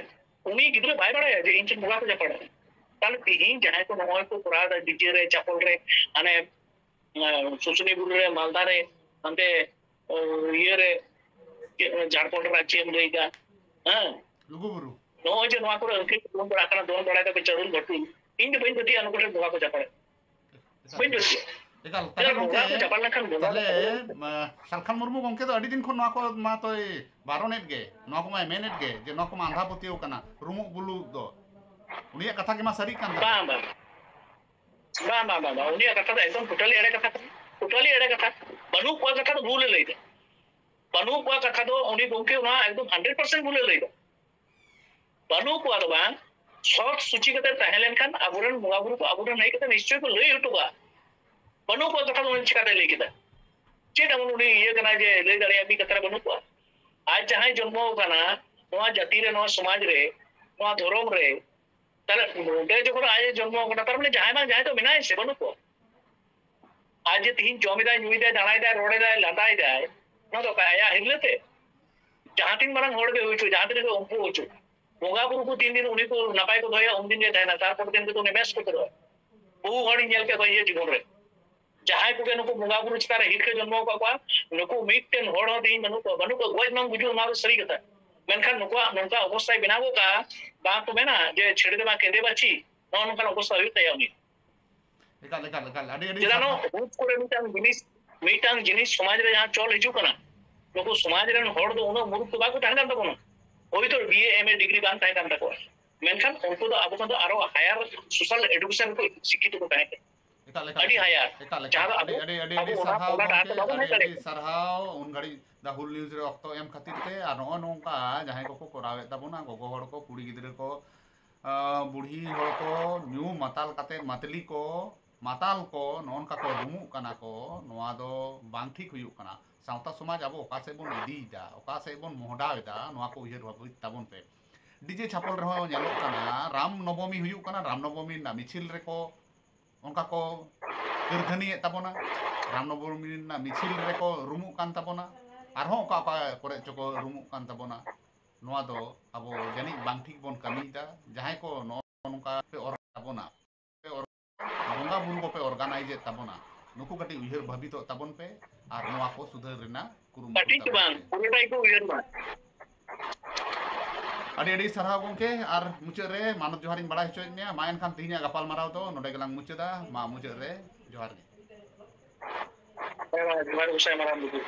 ᱩᱱᱤ ᱜᱤᱫᱽᱨᱟᱹ ᱵᱟᱭ ᱵᱟᱲᱟᱭᱟ ᱡᱮ ᱤᱧ ᱴᱷᱮᱱ ᱵᱚᱸᱜᱟ ᱠᱚ ᱪᱟᱯᱟᱲᱟ᱾ ᱛᱟᱦᱞᱮ ᱛᱤᱦᱤᱧ ᱡᱟᱦᱟᱸᱭ ᱠᱚ ᱱᱚᱜᱼᱚᱭ ᱠᱚ ᱠᱚᱨᱟᱣ ᱮᱫᱟ, ᱰᱤᱡᱮ ᱨᱮ, ᱪᱟᱯᱚᱞ ᱨᱮ, ᱦᱟᱱᱮ, ᱟᱸ, ᱥᱩᱥᱩᱱᱤ ᱵᱩᱨᱩ ᱨᱮ, ᱢᱟᱞᱫᱟ ᱨᱮ, ᱦᱟᱱᱛᱮ, ᱚ, ᱤᱭᱟᱹ ᱨᱮ, ᱪᱮᱫ, ᱡᱷᱟᱲᱠᱷᱚᱸᱰ ᱨᱮ ᱪᱮᱫ ᱮᱢ ᱞᱟᱹᱭ ᱮᱫᱟ? ᱦᱮᱸ? ᱞᱩᱜᱩᱵᱩᱨᱩ᱾ ᱱᱚᱜᱼᱚᱭ ᱡᱮ ᱱᱚᱣᱟ ᱠᱚᱨᱮ ᱟᱹᱠᱷᱨᱤᱧ ᱠᱚ ᱫᱚᱱ ᱵᱟᱲᱟᱜ ᱠᱟᱱᱟ, ᱫᱚᱱ ᱵᱟᱲᱟᱭ ᱫᱟᱠᱚ ᱪᱟᱹᱰᱩᱞ ᱵᱷᱟᱹᱴᱩᱞ, ᱤᱧ ᱫᱚ ᱵᱟᱹᱧ ᱯᱟᱹᱛᱭᱟᱹᱜᱼᱟ ᱱᱩᱠᱩ ᱴᱷᱮᱱ ᱵᱚᱸᱜᱟ ᱠᱚ ᱪᱟᱯᱟᱲᱟ᱾ ᱮᱠᱟᱞ᱾ ᱵᱟᱹᱧ ᱯᱟᱹᱛᱭᱟᱹᱜᱼᱟ᱾ ᱮᱠᱟᱞ᱾ ᱛᱟᱦᱞᱮ ᱪᱮᱫᱟᱜ ᱜᱚᱝᱠᱮ, ᱵᱚᱸᱜᱟ ᱠᱚ ᱪᱟᱯᱟᱲ ᱞᱮᱱᱠᱷᱟᱱ ᱵᱚᱸᱜᱟ ᱛᱟᱦᱞᱮ, ᱠᱚ ᱢᱟ, ᱥᱟᱞᱠᱷᱟᱱ ᱢᱩᱨᱢᱩ ᱜᱚᱝᱠᱮ ᱫᱚ ᱟᱹᱰᱤ ᱫᱤᱱ ᱠᱷᱚᱱ ᱱᱚᱣᱟ ᱠᱚ ᱢᱟ ᱛᱚᱭ ᱵᱟᱨᱚᱱᱮᱫ ᱜᱮ, ᱱᱚᱣᱟ ᱠᱚ ᱢᱟᱭ ᱢᱮᱱᱮᱫ ᱜᱮ ᱡᱮ ᱱᱚᱣᱟ ᱠᱚᱢᱟ ᱟᱸᱫᱷᱟ ᱯᱟᱹᱛᱭᱟᱹᱣ ᱠᱟᱱᱟ, ᱨᱩᱢᱩᱜ ᱵᱩᱞᱩᱜ ᱫᱚ᱾ ᱩᱱᱤᱭᱟᱜ ᱠᱟᱛᱷᱟ ᱜᱮ ᱢᱟ ᱥᱟᱹᱨᱤᱜ ᱠᱟᱱ ᱛᱟᱦᱮᱸᱫ᱾ ᱵᱟᱝ, ᱵᱟᱝ᱾ ᱵᱟᱝ, ᱵᱟᱝ, ᱵᱟᱝ᱾ ᱩᱱᱤᱭᱟᱜ ᱠᱟᱛᱷᱟ ᱫᱚ ᱮᱠᱫᱚᱢ totally ᱮᱲᱮ ᱠᱟᱛᱷᱟ ᱠᱟᱱᱟ᱾ Totally ᱮᱲᱮ ᱠᱟᱛᱷᱟ᱾ ᱵᱟᱹᱱᱩᱜ ᱠᱚᱣᱟ ᱠᱟᱛᱷᱟ ᱫᱚ ᱵᱷᱩᱞᱮ ᱞᱟᱹᱭ ᱮᱫᱟ᱾ ᱵᱟᱹᱱᱩᱜ ᱠᱚᱣᱟ ᱠᱟᱛᱷᱟ ᱫᱚ ᱩᱱᱤ ᱜᱚᱝᱠᱮ ᱱᱚᱣᱟ ᱮᱠᱫᱚᱢ hundred percent ᱵᱷᱩᱞᱮ ᱞᱟᱹᱭ ᱮᱫᱟ᱾ ᱵᱟᱹᱱᱩᱜ ᱠᱚᱣᱟ ᱫᱚ ᱵᱟᱝ, ᱥᱚᱛ ᱥᱩᱪᱤ ᱠᱟᱛᱮ ᱛᱟᱦᱮᱸ ᱞᱮᱱᱠᱷᱟᱱ ᱟᱵᱚᱨᱮᱱ ᱵᱚᱸᱜᱟ ᱵᱩᱨᱩ ᱠᱚ ᱟᱵᱚᱨᱮᱱ ᱦᱮᱡ ᱠᱟᱛᱮ ᱱᱤᱥᱪᱚᱭ ᱠᱚ ᱞᱟᱹᱭ ᱦᱚᱴᱚ ᱠᱟᱜᱼᱟ᱾ ᱵᱟᱹᱱᱩᱜ ᱠᱚᱣᱟ ᱠᱟᱛᱷᱟ ᱫᱚ ᱩᱱᱤ ᱪᱤᱠᱟᱛᱮ ᱞᱟᱹᱭ ᱠᱮᱫᱟ? ᱪᱮᱫ ᱮᱢᱚᱱ ᱩᱱᱤ ᱤᱭᱟᱹ ᱠᱟᱱᱟ ᱡᱮ ᱞᱟᱹᱭ ᱫᱟᱲᱮᱭᱟᱜᱼᱟ ᱢᱤᱫ ᱠᱟᱛᱷᱟ ᱨᱮ ᱵᱟᱹᱱᱩᱜ ᱠᱚᱣᱟ? ᱟᱡ ᱡᱟᱦᱟᱸᱭ ᱡᱚᱱᱢᱚ ᱟᱠᱟᱱᱟ, ᱱᱚᱣᱟ ᱡᱟᱹᱛᱤ ᱨᱮ, ᱱᱚᱣᱟ ᱥᱚᱢᱟᱡᱽ ᱨᱮ, ᱱᱚᱣᱟ ᱫᱷᱚᱨᱚᱢ ᱨᱮ, ᱛᱟᱦᱞᱮ ᱱᱚᱰᱮ ᱡᱚᱠᱷᱚᱱ ᱟᱡ ᱮ ᱡᱚᱱᱢᱚ ᱟᱠᱟᱱᱟ, ᱛᱟᱨ ᱢᱟᱱᱮ ᱡᱟᱦᱟᱸᱭ ᱵᱟᱝ ᱡᱟᱦᱟᱸᱭ ᱫᱚ ᱢᱮᱱᱟᱭ ᱥᱮ ᱵᱟᱹᱱᱩᱜ ᱠᱚᱣᱟ? ᱟᱡ ᱡᱮ ᱛᱤᱦᱤᱧ ᱡᱚᱢ ᱮᱫᱟᱭ, ᱧᱩᱭ ᱮᱫᱟᱭ, ᱫᱟᱬᱟᱭ ᱮᱫᱟᱭ, ᱨᱚᱲ ᱮᱫᱟᱭ, ᱞᱟᱸᱫᱟᱭ ᱮᱫᱟᱭ, ᱚᱱᱟ ᱫᱚ ᱚᱠᱟ ᱟᱭᱟᱜ ᱦᱤᱨᱞᱟᱹ ᱛᱮ? ᱡᱟᱦᱟᱸ ᱛᱤᱱ ᱢᱟᱨᱟᱝ ᱦᱚᱲ ᱜᱮ ᱦᱩᱭ ᱦᱚᱪᱚ, ᱡᱟᱦᱟᱸ ᱛᱤᱱᱟᱹᱜ ᱜᱮ ᱩᱱᱠᱩ ᱦᱚᱪᱚ, ᱵᱚᱸᱜᱟ ᱵᱩᱨᱩ ᱠᱚ ᱛᱤᱱ ᱫᱤᱱ ᱩᱱᱤ ᱠᱚ ᱱᱟᱯᱟᱭ ᱠᱚ ᱫᱚᱦᱚᱭᱟ, ᱩᱱ ᱫᱤᱱ ᱜᱮ ᱛᱟᱦᱮᱱᱟ, ᱛᱟᱨᱯᱚᱨ ᱫᱤᱱ ᱠᱚᱫᱚ ᱩᱱᱤ ᱢᱮᱥ ᱠᱚ ᱩᱛᱟᱹᱨᱚᱜᱼᱟ᱾ ᱵᱚᱦᱩ ᱦᱚᱲᱤᱧ ᱧᱮᱞ ᱠᱮᱫ ᱠᱚᱣᱟ ᱤᱧᱟᱹᱜ ᱡᱤᱵᱚᱱ ᱨᱮ, ᱡᱟᱦᱟᱸᱭ ᱠᱚᱜᱮ ᱱᱩᱠᱩ ᱵᱚᱸᱜᱟ ᱵᱩᱨᱩ ᱪᱮᱛᱟᱱ ᱨᱮ ᱦᱤᱨᱠᱟᱹ ᱡᱚᱱᱢᱚ ᱟᱠᱟᱫ ᱠᱚᱣᱟ, ᱱᱩᱠᱩ ᱢᱤᱫᱴᱮᱱ ᱦᱚᱲ ᱦᱚᱸ ᱛᱮᱦᱮᱧ ᱵᱟᱹᱱᱩᱜ ᱠᱚᱣᱟ, ᱵᱟᱹᱱᱩᱜ ᱠᱚᱣᱟ, ᱜᱚᱡ ᱱᱚᱝ ᱜᱩᱡᱩᱜ, ᱱᱚᱣᱟ ᱫᱚ ᱥᱟᱹᱨᱤ ᱠᱟᱛᱷᱟ᱾ ᱢᱮᱱᱠᱷᱟᱱ ᱱᱩᱠᱩᱣᱟᱜ ᱱᱚᱝᱠᱟ ᱚᱵᱚᱥᱛᱷᱟᱭ ᱵᱮᱱᱟᱣ ᱜᱚᱫ ᱠᱟᱜᱼᱟ, ᱵᱟᱝ ᱠᱚ ᱢᱮᱱᱟ ᱡᱮ ᱪᱷᱮᱲᱮ ᱫᱮ ᱢᱟ ᱠᱮᱸᱫᱮ ᱵᱟᱪᱷᱤ, ᱱᱚᱜᱼᱚ ᱱᱚᱝᱠᱟᱱ ᱚᱵᱚᱥᱛᱷᱟ ᱦᱩᱭᱩᱜ ᱛᱟᱭᱟ ᱩᱱᱤ᱾ ᱮᱠᱟᱞ ᱮᱠᱟᱞ ᱮᱠᱟᱞ ᱟᱹᱰᱤ ᱟᱹᱰᱤ ᱪᱮᱫᱟᱜ ᱥᱟᱨᱦᱟᱣ᱾ ᱱᱚᱣᱟ ᱦᱩᱫ ᱠᱚᱨᱮ ᱢᱤᱫᱴᱟᱝ ᱡᱤᱱᱤᱥ, ᱢᱤᱫᱴᱟᱝ ᱡᱤᱱᱤᱥ ᱥᱚᱢᱟᱡᱽ ᱨᱮ ᱡᱟᱦᱟᱸ ᱪᱚᱞ ᱦᱤᱡᱩᱜ ᱠᱟᱱᱟ, ᱱᱩᱠᱩ ᱥᱚᱢᱟᱡᱽ ᱨᱮᱱ ᱦᱚᱲ ᱫᱚ ᱩᱱᱟᱹᱜ ᱢᱩᱨᱩᱠᱷ ᱫᱚ ᱵᱟᱠᱚ ᱛᱟᱦᱮᱸ ᱠᱟᱱ ᱛᱟᱵᱚᱱᱟ᱾ ᱦᱳᱭᱛᱳ ᱵᱤ ᱮ ᱮᱢ ᱮ ᱰᱤᱜᱽᱨᱤ ᱵᱟᱝ ᱛᱟᱦᱮᱸ ᱠᱟᱱ ᱛᱟᱠᱚᱣᱟ, ᱢᱮᱱᱠᱷᱟᱱ ᱩᱱᱠᱩ ᱫᱚ ᱟᱵᱚ ᱠᱷᱚᱱ ᱫᱚ ᱟᱨᱚ ᱦᱟᱭᱟᱨ ᱥᱳᱥᱟᱞ ᱮᱰᱩᱠᱮᱥᱚᱱ ᱨᱮᱠᱚ ᱥᱤᱠᱠᱷᱤᱛ ᱠᱚ ᱛᱟᱦᱮᱸ ᱠᱟᱱᱟ᱾ ᱮᱠᱟᱞ ᱮᱠᱟᱞ ᱟᱹᱰᱤ ᱦᱟᱭᱟᱨ᱾ ᱮᱠᱟᱞ ᱮᱠᱟᱞ ᱡᱟᱦᱟᱸ ᱫᱚ ᱟᱹᱰᱤ ᱟᱵᱚ, ᱟᱹᱰᱤ ᱟᱹᱰᱤ ᱟᱵᱚ ᱟᱹᱰᱤ ᱚᱱᱟ, ᱥᱟᱨᱦᱟᱣ ᱚᱱᱟ ᱰᱟᱦᱟᱨ ᱜᱚᱢᱠᱮ, ᱛᱮ ᱵᱟᱵᱚᱱ ᱟᱹᱰᱤ ᱦᱮᱡ ᱟᱹᱰᱤ ᱫᱟᱲᱮᱭᱟᱜᱼᱟ᱾ ᱥᱟᱨᱦᱟᱣ ᱩᱱ ᱜᱷᱟᱹᱲᱤᱡ ᱫᱟ ᱦᱩᱞ ᱱᱤᱭᱩᱡᱽ ᱨᱮ ᱚᱠᱛᱚ ᱮᱢ ᱠᱷᱟᱹᱛᱤᱨ ᱛᱮ᱾ ᱟᱨ ᱱᱚᱜᱼᱚ ᱱᱚᱝᱠᱟ ᱡᱟᱦᱟᱸᱭ ᱠᱚᱠᱚ ᱠᱚᱨᱟᱣᱮᱫ ᱛᱟᱵᱚᱱᱟ, ᱜᱚᱜᱚ ᱦᱚᱲ ᱠᱚ, ᱠᱩᱲᱤ ᱜᱤᱫᱽᱨᱟᱹ ᱠᱚ, ᱟᱸ, ᱵᱩᱲᱦᱤ ᱦᱚᱲ ᱠᱚ, ᱧᱩ ᱢᱟᱛᱟᱞ ᱠᱟᱛᱮ ᱢᱟᱛᱞᱤ ᱠᱚ, ᱢᱟᱛᱟᱞ ᱠᱚ ᱱᱚᱜᱼᱚ ᱱᱚᱝᱠᱟ ᱠᱚ ᱨᱩᱢᱩᱜ ᱠᱟᱱᱟ ᱠᱚ, ᱱᱚᱣᱟ ᱫᱚ ᱵᱟᱝ ᱴᱷᱤᱠ ᱦᱩᱭᱩᱜ ᱠᱟᱱᱟ᱾ ᱥᱟᱶᱛᱟ ᱥᱚᱢᱟᱡᱽ ᱟᱵᱚ ᱚᱠᱟ ᱥᱮᱫ ᱵᱚᱱ ᱤᱫᱤᱭᱮᱫᱟ, ᱚᱠᱟ ᱥᱮᱫ ᱵᱚᱱ ᱢᱚᱦᱰᱟᱣ ᱮᱫᱟ, ᱱᱚᱣᱟ ᱠᱚ ᱩᱭᱦᱟᱹᱨ ᱵᱷᱟᱵᱤᱛ ᱛᱟᱵᱚᱱ ᱯᱮ᱾ ᱰᱤᱡᱮ ᱪᱷᱟᱯᱚᱞ ᱨᱮᱦᱚᱸ ᱧᱮᱞᱚᱜ ᱠᱟᱱᱟ, ᱨᱟᱢ ᱱᱚᱵᱚᱢᱤ ᱦᱩᱭᱩᱜ ᱠᱟᱱᱟ, ᱨᱟᱢ ᱱᱚᱵᱚᱢᱤ ᱨᱮᱱᱟᱜ ᱢᱤᱪᱷᱤᱞ ᱨᱮᱠᱚ ᱚᱱᱠᱟ ᱠᱚ ᱠᱟᱹᱨᱫᱷᱟᱹᱱᱤᱭᱮᱫ ᱛᱟᱵᱚᱱᱟ, ᱨᱟᱢ ᱱᱚᱵᱚᱢᱤ ᱨᱮᱱᱟᱜ ᱢᱤᱪᱷᱤᱞ ᱨᱮᱠᱚ ᱨᱩᱢᱩᱜ ᱠᱟᱱ ᱛᱟᱵᱚᱱᱟ, ᱟᱨᱦᱚᱸ ᱚᱠᱟ ᱚᱠᱟ ᱠᱚᱨᱮ ᱪᱚᱠᱚ ᱨᱩᱢᱩᱜ ᱠᱟᱱ ᱛᱟᱵᱚᱱᱟ᱾ ᱱᱚᱣᱟ ᱫᱚ ᱟᱵᱚ ᱡᱟᱹᱱᱤᱡ ᱵᱟᱝ ᱴᱷᱤᱠ ᱵᱚᱱ ᱠᱟᱹᱢᱤᱭᱮᱫᱟ᱾ ᱡᱟᱦᱟᱸᱭ ᱠᱚ ᱱᱚᱜᱼᱚ ᱱᱚᱝᱠᱟ ᱯᱮ ᱚᱨ ᱛᱟᱵᱚᱱᱟ, ᱯᱮ ᱚᱨ-, ᱵᱚᱸᱜᱟ ᱵᱩᱨᱩ ᱠᱚᱯᱮ ᱚᱨᱜᱟᱱᱟᱭᱤᱡᱽ ᱮᱫ ᱛᱟᱵᱚᱱᱟ, ᱱᱩᱠᱩ ᱠᱟᱹᱴᱤᱡ ᱩᱭᱦᱟᱹᱨ ᱵᱷᱟᱵᱤᱛᱚᱜ ᱛᱟᱵᱚᱱ ᱯᱮ ᱟᱨ ᱱᱚᱣᱟ ᱠᱚ ᱥᱩᱫᱷᱟᱹᱨ ᱨᱮᱱᱟᱜ ᱠᱩᱨᱩᱢᱩᱴᱩ ᱠᱟᱹᱴᱤᱡ ᱫᱚ ᱛᱟᱵᱚᱱ ᱵᱟᱝ, ᱯᱮ᱾ ᱯᱩᱨᱟᱹᱴᱟ ᱜᱮᱠᱚ ᱩᱭᱦᱟᱹᱨ ᱢᱟ᱾ ᱟᱹᱰᱤ ᱟᱹᱰᱤ ᱥᱟᱨᱦᱟᱣ ᱜᱚᱢᱠᱮ, ᱟᱨ ᱢᱩᱪᱟᱹᱫ ᱨᱮ ᱢᱟᱱᱚᱛ ᱡᱚᱦᱟᱨᱤᱧ ᱵᱟᱲᱟᱭ ᱦᱚᱪᱚᱭᱮᱫ ᱢᱮᱭᱟ᱾ ᱢᱟ ᱮᱱᱠᱷᱟᱱ ᱛᱮᱦᱮᱧᱟᱜ ᱜᱟᱯᱟᱞᱢᱟᱨᱟᱣ ᱫᱚ ᱱᱚᱰᱮ ᱜᱮᱞᱟᱝ ᱢᱩᱪᱟᱹᱫᱟ᱾ ᱢᱟ ᱢᱩᱪᱟᱹᱫ ᱨᱮ ᱡᱚᱦᱟᱨ ᱜᱮ᱾ ᱦᱮᱸ, ᱡᱚᱦᱟᱨ ᱜᱚᱸᱥᱟᱭ ᱢᱟᱨᱟᱝ ᱵᱩᱨᱩ᱾